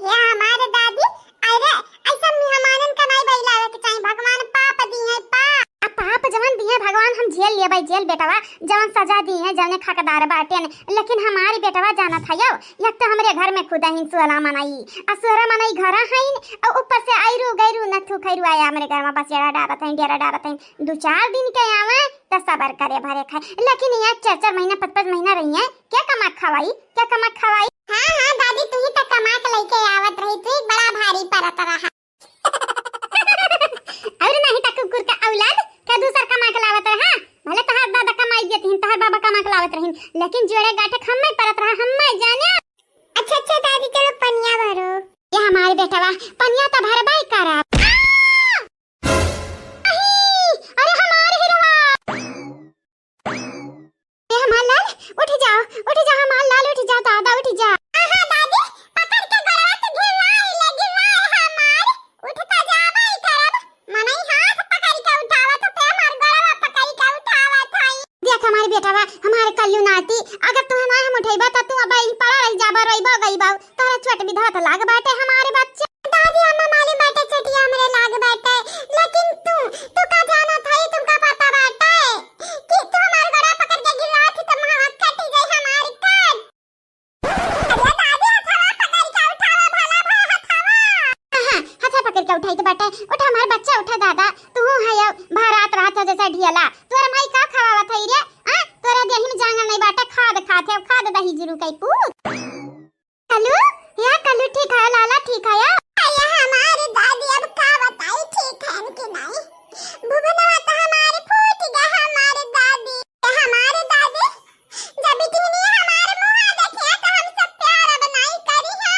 ये हमारे दादी, अरे, ऐसा मेहमानन का नहीं बहिलावे के चाही, भगवान पाप दी है, पाप। अब पाप जवन दी है भगवान, हम झेल लेबै, जेल बेटवा, जवन सजा दी है, जवने हकदार बाटेन। लेकिन हमारी बेटवा जानत हयो, एक तो हमरे घर में खुद ही सुअला मनई, आ सुअरा मनई घर हईन, और ऊपर से आयरू गैरू नथु खैरू आया हमरे घर में बसेरा डारत हईन, डेरा डारत हईन। दो चार दिन के आवे, त सबर करे भरे खाए, लेकिन यहाँ चार चार महीना, पाँच पाँच महीना रही है, क्या कमा खवाई, क्या कमा खवाई? हाँ, हाँ, दादी, तू ही तो कमा के लेके आवत रही, तू ही बड़ा भारी पड़त रहा। और नहीं तो कुकुर का औलाद, का दूसर कमा के लावत रहा? भले तोहार दादा कमाई देत रहिन, तोहार बाबा कमा के लावत रहिन, लेकिन जोड़े गांठे हम्मे पड़त रहा, हम्मे जाने। अच्छा, अच्छा, दादी, चलो पनिया भरो। ये हमारे बेटवा, पनिया तो भरबे करब। आ! अही! अरे हमार हिरवा! ए हमार लाल, उठ जाओ, उठ जाओ हमार लाल, उठ जाओ दादा, उठ जाओ। आहा दादी, पकड़ के गोड़वा से गिरवाई ले, गिरवाई हमार। उठ तो जाबे करब, मनई हाथ पकड़ के उठावत, ते हमार गोड़वा पकड़ के उठावत हई। देख हमार बेटवा, हमार कल्लू नाती, अगर तुहे ना हम उठैबा त तू अब यहीं पड़ा रह जाबा, रोइबा गइबा। तोहरा चोट विधवा त लाग बाटे हमार बच्चा। दादी, हमें मालूम बाटे चोटिया हमरे लाग बाटे, लेकिन तू, तू का जानत हई, तुमका पता बाटे कि तू हमार गोड़ा पकड़ के गिरा थी, तो हमार हाथ कटी जाई, हमार काट। अरे दादी, हथवा पकड़ के उठावा, भला भा हथवा। हाँ, हाँ, हथवा पकड़ के उठाई तो बाटे, उठा हमार बच्चा, उठा दादा, तू हयो, भा रात रात हो जैसे ढियला, तोर माई का खवावत हई रे? आ, तोरे देही में जांगर नहीं बाटे, खाद खात है, खाद दही जुरू कई पूत। कलू, या कलू ठीक है, लाला ठीक है या? अरे हमारे दादी, अब का बताई, ठीक है कि नहीं? भुवनवा तो हमारे फूट गया, हमारे दादी, हमारे दादी, जब बिटिनिया हमारे मुँह देखिया तो हम सब प्यार अब नहीं करी है।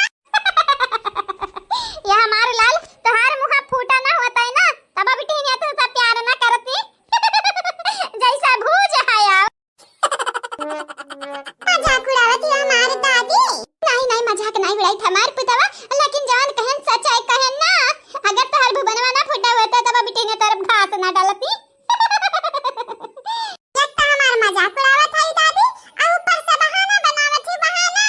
ये हमारे लाल, तोहार मुँह फूटा ना होता है ना, तब बिटिनिया तुमसे प्यार ना करती। जैसा भूज है आप। मजाक उड़ावत ही हमार दादी। नहीं, नहीं, मजाक नहीं उड़ाई हमार पुतवा, लेकिन जवन कहन सच है कहन ना। अगर तोहर भुवनवा ना फूटा होता तब बिटिनिया तरफ घास ना डालती। एक तो हमार मजाक उड़ावत है दादी, और ऊपर से बहाना बनावत ही बहाना।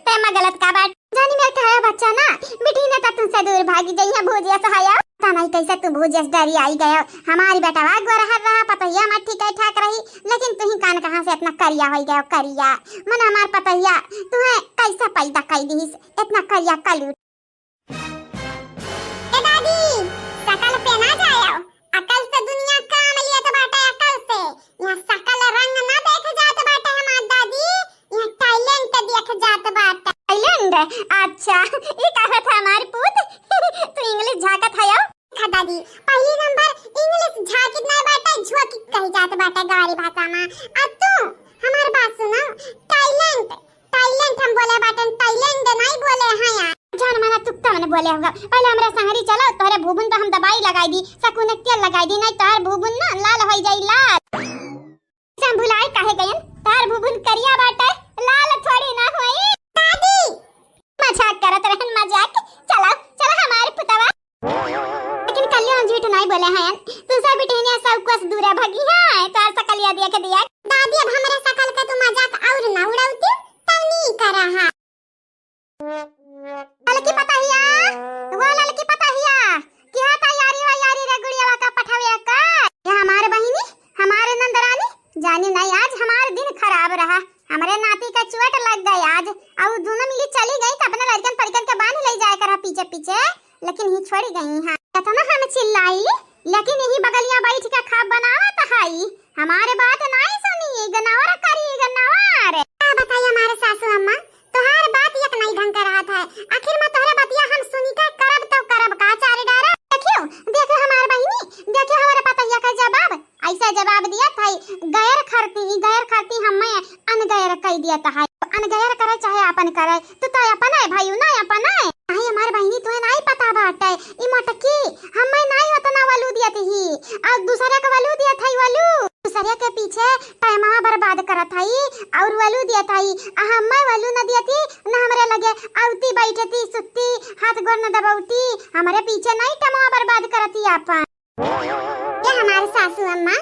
ते में गलत का बात? जानी मेरे खाया बच्चा ना, बिटिनिया तो तुमसे दूर भागी जइया भूजिया सहाया। पता नहीं कैसे तू भूजिया से डरी आई गयो। हमारी बेटवा गोरहर रहा, पतोहिया मत ठीक है ठाक रही, लेकिन तू ही कान कहाँ से इतना करिया हो गयो, करिया। मन हमार पतोहिया, तुहे कैसा पैदा कर दीस, इतना करिया कलू। ए दादी, शकल पे ना जायो, अकल से दुनिया काम लियत बाटे, अकल से। यहाँ शकल रंग ना देख जात बाटे हमार दादी, यहाँ talent देख जात बाटे। Talent? अच्छा, ई का कहत है हमार पूत? तू English झांकत हयो? देखा दादी, पहली नंबर English झांकित नहीं बाटे, झोंकित कही जात बाटे गवारी भाषा में। आ तू हमार बात सुनो, talent, talent हम बोले बाटन, talent नहीं बोले हैं यार। जान माना तुक्का मने बोले होगा। पहले हमरा संगरी चलो, तोहरे भूबुन पे हम दवाई लगाई दी, सकुन के तेल लगाई दी, नहीं तोहर भूबुन ना लाल होई जाई, लाल। से हम भुलाई काहे गयन? तोहर भूबुन करिया बाटे, लाल थोड़ी ना होई। दादी! मजाक करत रहन, मजाक। चलो, चलो हमारे पुतवा। लेकिन कल्लू हम झूठ नहीं बोले हैं, तू सब बिटिनिया सब कुछ दूरा भगी है, तोहर सकलिया देख दिया। दादी, अब हमरे सकल का तू मजाक और ना उड़ावती, तब नहीं करा है। ललकी पतहिया, वो ललकी पतहिया, क्या तैयारी वैयारी रे गुड़ियावा का पठावे का? ये हमारे बहिनी, हमारे नंदरानी, जानी नहीं, आज हमार दिन खराब रहा, हमरे नाती का चोट लग गई आज। अउ दुनो मिली चली गई त अपने लड़कन पड़कन के बांध ले जाए कर पीछे पीछे, लेकिन ही छोड़ी गई हैं। कितना हम चिल्लाई, लेकिन यही बगलिया बैठ के खाब बनावत हई, हमारे बात नहीं सुनी, इग्नोर करी, इग्नोर। का बताई हमारे सासू अम्मा, तोहार बात एक नहीं ढंग के रहत है। आखिर में तोहरे बतिया हम सुनी के करब तो करब का चार डारा। देखियो, देखियो हमार बहिनी, देखियो हमारे पतोहिया का जवाब, ऐसा जवाब दिया था, गैर करती, ई गैर करती हमें अनगैर कह दिया था। अनगैर करे चाहे अपन करे, तू तो अपन है भाई, ना अपन है। नहीं हमार बहिनी, तुहे नहीं पता बाटे, ई मोटकी हमें नहीं उतना वलू दिया थी, और दूसरे का वलू दिया था, वलू दूसरे के पीछे टाइमवा बर्बाद करत हई और वलू दियत हई। आ हम्मे वलू न दियती, न हमरे लगे अउती, बैठती, सुत्ती, हाथ गोड़ न दबौती, हमरे पीछे नहीं टाइमवा बर्बाद करती आपन। ये हमार सासू अम्मा,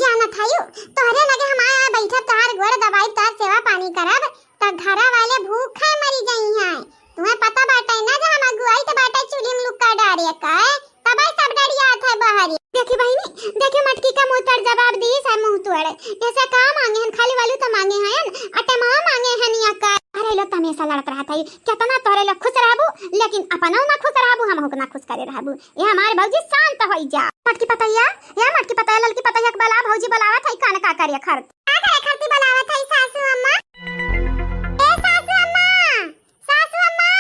जानत हई, तोहरे लगे हमार बैठब, तोहार गोड़ दबाई, तोहार सेवा पानी करब, त घरा वाले भूखे मरी गई हैं। तुम्हें पता बाटे ना, जो हम अगुआई त बाटे चूल्ही में लुक्का डारे का, तबे सब डरियात है बहरी। देखी बहिनी, देखी मटकी का मुंह तोड़ जवाब दी, सब मुंह तोड़। ऐसे का मांगे हन, खाली वलू तो मांगे हन, अटमा मांगे हन या का। अरे लोग त हमेशा लड़त रहत है, कितना तोरे लोग खुश रहबू, लेकिन अपनो ना खुश रहबू, हमहू के ना खुश करे रहबू। ये हमार भौजी शांत होई जा। मटकी पतैया, ये मटकी पतैया, ललकी पतैया के बला, भौजी बुलावत है, कान का करे खरत। का करे खरती बुलावत है सासू अम्मा? ए सासू अम्मा, सासू अम्मा,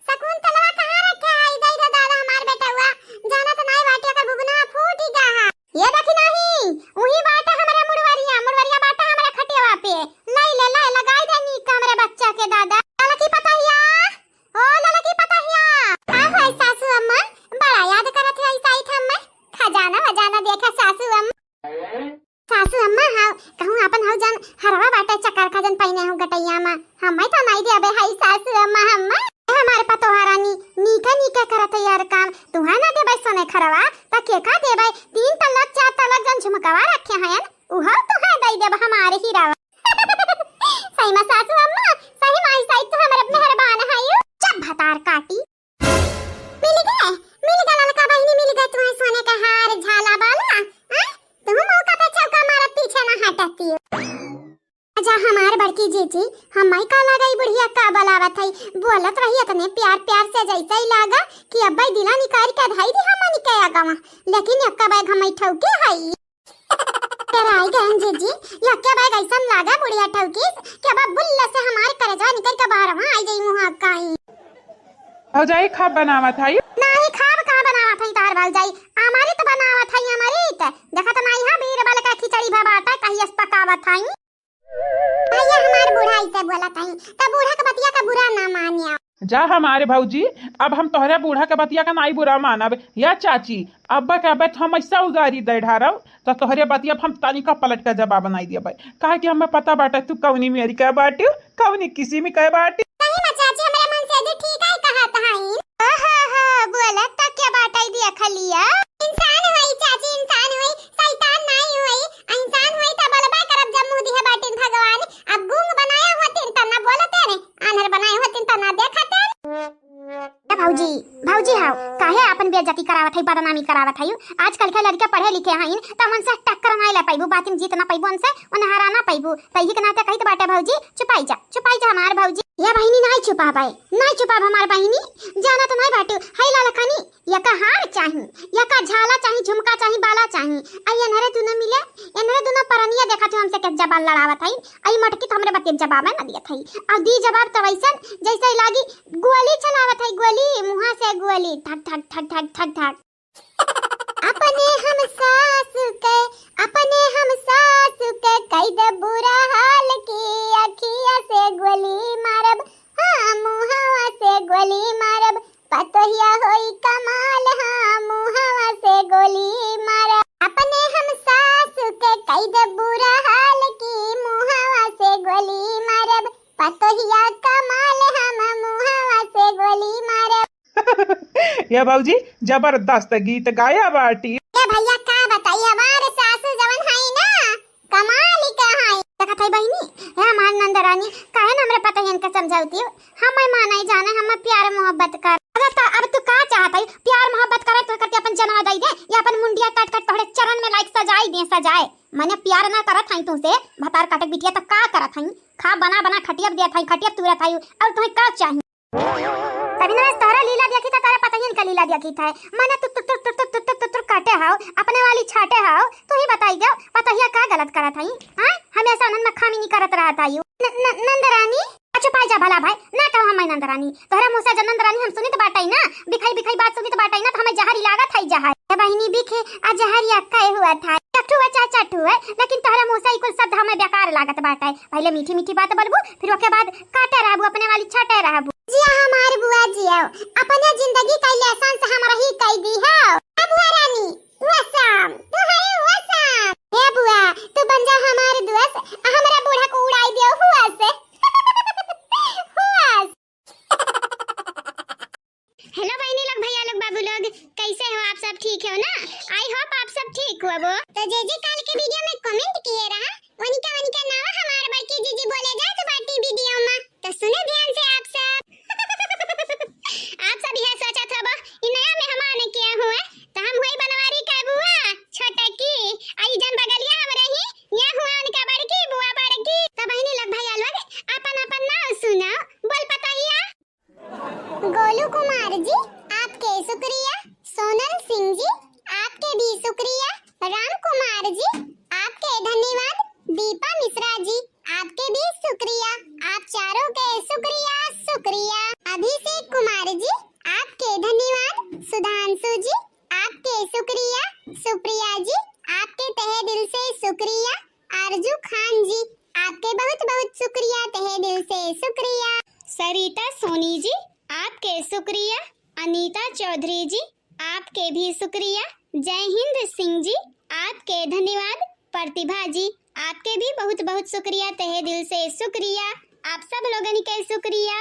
शकुंतलवा कहाँ रखे है? इधर, इधर दादा हमार बेटवा, जानत नाई बाटे, ओकर बुगना फूट ही गा है। ये देखी नहीं, उही बाटे हमरे मुड़वरिया, मुड़वरिया बाटे हमरे खटियावा पे। लाई ले, लाई, लगाई दे नीक हमरे बच्चा के दादा। ललकी पतहिया, ओ ललकी पतहिया। का होय सासू अम्मा, बड़ा याद करत है ऐसा ही था मैं। खजाना वजाना देखा सासू अम्मा। सासू अम्मा, हाँ, कहूँ आपन हौ जन हरवा बाटे चक्कर का जन पहिने हौ गटैया मा, हम्मे तो नाई देबे हई सासू अम्मा, हम्मे। ए हमारे पतोहा रानी, नीके नीके करत है यार काम, तुहे ना देबे सोने खरवा, त के का देबे? तीन तलक, चार तलक जन झुमकवा रखे हयन, उहो तुहे दई देब हमारे हीरावा। सही मा सासू अम्मा, सही मा ऐसा ही तो हमरे मेहरबान हयू। चुप भतार काटी। मिल गए, मिल गए ललका बहिनी, मिल गए तुम्हें सोने का हार झाला बाला, हैं? तुम मौका पे चौका मारत पीछे ना हटती हो। अच्छा हमार बड़की जीजी, हम्मे का लगा ई बुढ़िया का बुलावत है, बोलत रही इतने प्यार प्यार से जैसे ही लागा कि अब्बे दिला निकाल के धई दी हमनी के आगवा, लेकिन एक्का बैग हम्मे ठौके हई। डराई गए जीजी, यक्के बैग ऐसन लागा बुढ़िया ठौकीस कि अब बुल्ला से हमार करेजवा निकल के बाहर वहाँ आई जाई मुँह काई। भौजाई खाब बनावत हई? नाही खाब कहाँ बनावत हई तोहर भौजाई, अमृत बनावत हई अमृत। देखत नाही है बीरबल का खिचड़ी भा बाटा कहियस पकावत हई। भैया हमार बूढ़ा ऐसे बोलत हई, तो बूढ़ा के बतिया का बुरा ना मानिया। जा हमारे भौजी, अब हम तोहरे बूढ़ा के बतिया का नाई बुरा मानब। या चाची, अब के अब हम ऐसा उगारी दे ढारब, तो तोहरे बतिया हम तनिका पलट के जवाब नाई देबे, काहे कि हमें पता बाटे तू कौनी मेरी के बाटी, कौनी किसिम के बाटी। सही में चाची, हमरे मन से जो ठीक है कहत हई। ओहो हो, बोलत त के बाटे दिया खलिया। इंसान होई चाची, इंसान होई, शैतान नाई होई। इंसान होई त बोलबे करब जब मुँह दिहे बाटिन भगवान। अब गूंग बनाया होतिन त ना बोलते रे, आन्हर बनाए होतिन त ना देखते रे। ए भौजी, भौजी हाव, काहे आपन बेइज्जती करावत हई, बदनामी करावत हई? आजकल के लड़का पढ़े लिखे हईन, त उनसे टक्कर नाई ले पाइबू, बातिन जीत ना पाइबू उनसे, उन्हें हरा ना पाइबू। त यही के नाते कहित बाटे भौजी, चुपाई जा, चुपाई जा हमार भौजी। ये बहिनी नाई चुपाबे, नाई चुपाब हमार बहिनी, जानत नाई बाटू, हई लालकनी, यका हार चाही, यका झाला चाही, झुमका चाही, बाला चाही। आ एनहरे दुनो मिले, एनहरे दुनो परनिया देखा तू हमसे के जबान लड़ावत हई। आई मटकी तो हमरे बतिया जवाब ना दियत हई। आ दी जवाब तो वैसन जैसे लागी गोली चलावत हई, गोली, मुँहा से गोली, ठक, ठक, ठक, ठक, ठक, ठक। अपने हम सासु के, अपने हम सासु के कई दे बुरा हाल की अखिया से गोली मारब, हाँ, मुहवा से गोली मारब। पतोहिया होई कमाल, हाँ, मुहवा से गोली मारब। अपने हम सासु के कई दे बुरा हाल की मुहवा से गोली मारब। पतोहिया कमाल, हम मुहवा से गोली मारब। ये भौजी, जबरदस्त गीत गाया बाटी। ए भैया, का बताई, हमार सासु जवन हई ना, कमाल ही के हई। देखत हई बहिनी, हे हमार नंदरानी, काहे न हमरे पतोहियन के समझौती हो? हमें माने जाने, हमें प्यार मोहब्बत कर। अगर तो अब तू का चाहत हई? प्यार मोहब्बत करे तो करके अपन जनवा दई दे, या अपन मुंडिया काट काट तोहरे चरण में लाइक सजाई दे, सजाए। मने प्यार ना करत हई तुमसे, भतार काटक बिटिया, त का करत हई? खा बना बना खटिया देत हई, खटिया तूरत हई, और तुम्हें का चाही? तभी ना तोहरा लीला देखी था, तारे पतहियन का लीला देखी था। मने तू तुर तुर तुर तुर तुर तुर तुर काटे हाव, अपने वाली छाटे हाव, तू ही बताई दे, पतहिया का गलत करत हई? हाँ, हमेशा उन्हन में खामी नहीं करत रहत हई। न-, न-, नंदरानी, अच्छा पाई जा भला भाई, ना कहो हम नंदरानी, तोहरा मुँह से जब नंदरानी हम सुनित बाटई ना, बिखई बिखई बात सुनित बाटई ना, तो हमें जहरी लागत हई जहर। ए बहिनी बिखे, आ जहरिया कहे हुआ था, चट्टू है चाहे चट्टू है, लेकिन तोहरा मुँह से ई कुल शब्द हमें बेकार लागत बाटई। पहले मीठी मीठी बात बोलबू, फिर ओके बाद काटे रहबू, अपने वाली छाटे रहबू। जिया हमार बुआ जिया, अपने जिंदगी का एहसान से हमरा ही कई दी हो। ए बुआ रानी, वसम, तोहरे वसम। हे बुआ, तू बन जा हमार दुअस, आ हमरा बूढ़ा को उड़ाई दियो हुआ से। हुआ से। हेलो बहिनी लोग, भैया लोग, बाबू लोग, कैसे हो आप सब? ठीक हो ना? I hope आप सब ठीक हो। वो तो जे जे काल के वीडियो में कमेंट किए रहा, वनिका वनिका नावा हमार बड़की जीजी बोले जात बाटी वीडियो में, तो सुने ध्यान से आप सब। आप सब यह सोचत हबो, ई नया मेहमान के हुए, तो हम हुई बनवारी का बुआ, छोटकी, आई जन बगलिया हम रही, या हुआ उनका बड़की बुआ बड़की। तो बहिनी लोग, भैया लोग, अपन अपन नाव सुनाओ, बोल पतहिया। गोलू कुमार जी, आपके शुक्रिया। सोनल सिंह जी, आपके भी शुक्रिया। राम कुमार जी, आपके धन्यवाद। दीपा मिश्रा जी, आपके भी शुक्रिया। आप चारों के शुक्रिया, शुक्रिया। अभिषेक कुमार जी, आपके धन्यवाद। सुधांशु जी, आपके शुक्रिया। सुप्रिया जी, आपके तहे दिल से शुक्रिया। आरजू खान जी, आपके बहुत बहुत शुक्रिया, तहे दिल से शुक्रिया। सरिता सोनी जी, आपके शुक्रिया। अनीता चौधरी जी, आपके भी शुक्रिया। जय हिंद सिंह जी, आपके धन्यवाद। प्रतिभा जी, आपके भी बहुत बहुत शुक्रिया, तहे दिल से शुक्रिया। आप सब लोगन के शुक्रिया।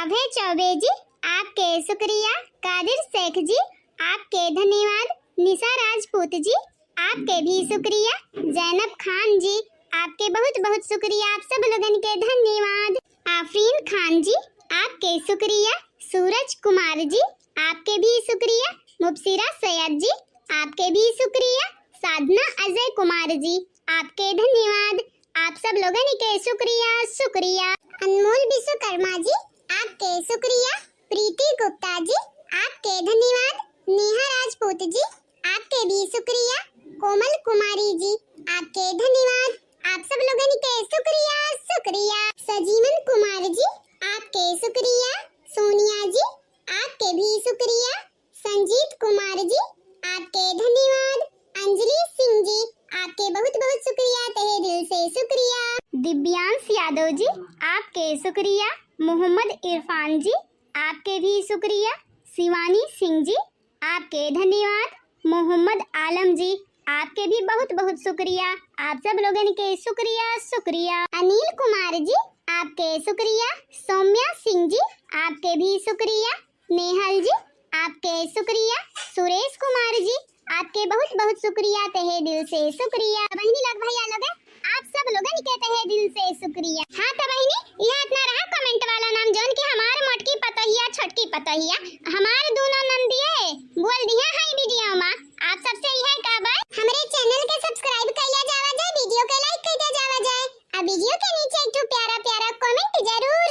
अभय चौबे जी, आपके शुक्रिया। कादिर शेख जी, आपके धन्यवाद। निशा राजपूत जी, आपके भी शुक्रिया। जैनब खान जी, आपके बहुत बहुत शुक्रिया, आप सब लोगन के धन्यवाद। आफरीन खान जी, आपके शुक्रिया। सूरज कुमार जी, आपके भी शुक्रिया। मुबशिरा सैयद जी, आपके भी शुक्रिया। साधना अजय कुमार जी, आपके धन्यवाद, आप सब लोगन के शुक्रिया, शुक्रिया। अनमोल विश्वकर्मा जी, आपके शुक्रिया। प्रीति गुप्ता जी, आपके धन्यवाद। नेहा राजपूत जी, आपके भी शुक्रिया। कोमल कुमारी जी, आपके धन्यवाद, आप सब लोगन के शुक्रिया, शुक्रिया। सजीवन कुमार जी, आपके शुक्रिया। सोनिया जी, आपके भी शुक्रिया। संजीत कुमार जी, आपके धन्यवाद। अंजलि सिंह जी, आपके बहुत बहुत शुक्रिया, तहे दिल से शुक्रिया। दिव्यांश यादव जी, आपके शुक्रिया। मोहम्मद इरफान जी, आपके भी शुक्रिया। शिवानी सिंह जी, आपके धन्यवाद। मोहम्मद आलम जी, आपके भी बहुत बहुत शुक्रिया, आप सब लोगन के शुक्रिया, शुक्रिया। अनिल कुमार जी, आपके शुक्रिया। सौम्या सिंह जी, आपके भी शुक्रिया। नेहल जी, आपके शुक्रिया। सुरेश कुमार जी, आपके बहुत बहुत शुक्रिया, तहे दिल से शुक्रिया। बहिनी लोग, भैया लोग, आप सब लोगन के तहे दिल से शुक्रिया। हाँ तो बहिनी, यह इतना रहा कमेंट वाला नाम, जौन कि हमार मोटकी पतोहिया, छोटकी पतोहिया, हमार दोनों नंदिये बोल दिया है वीडियो में। आप सबसे यह कहबे, हमरे चैनल के सब्सक्राइब कैला जावा जाए, वीडियो के लाइक कैला जावा जाए, आ वीडियो के नीचे एक ठो प्यारा प्यारा कमेंट जरूर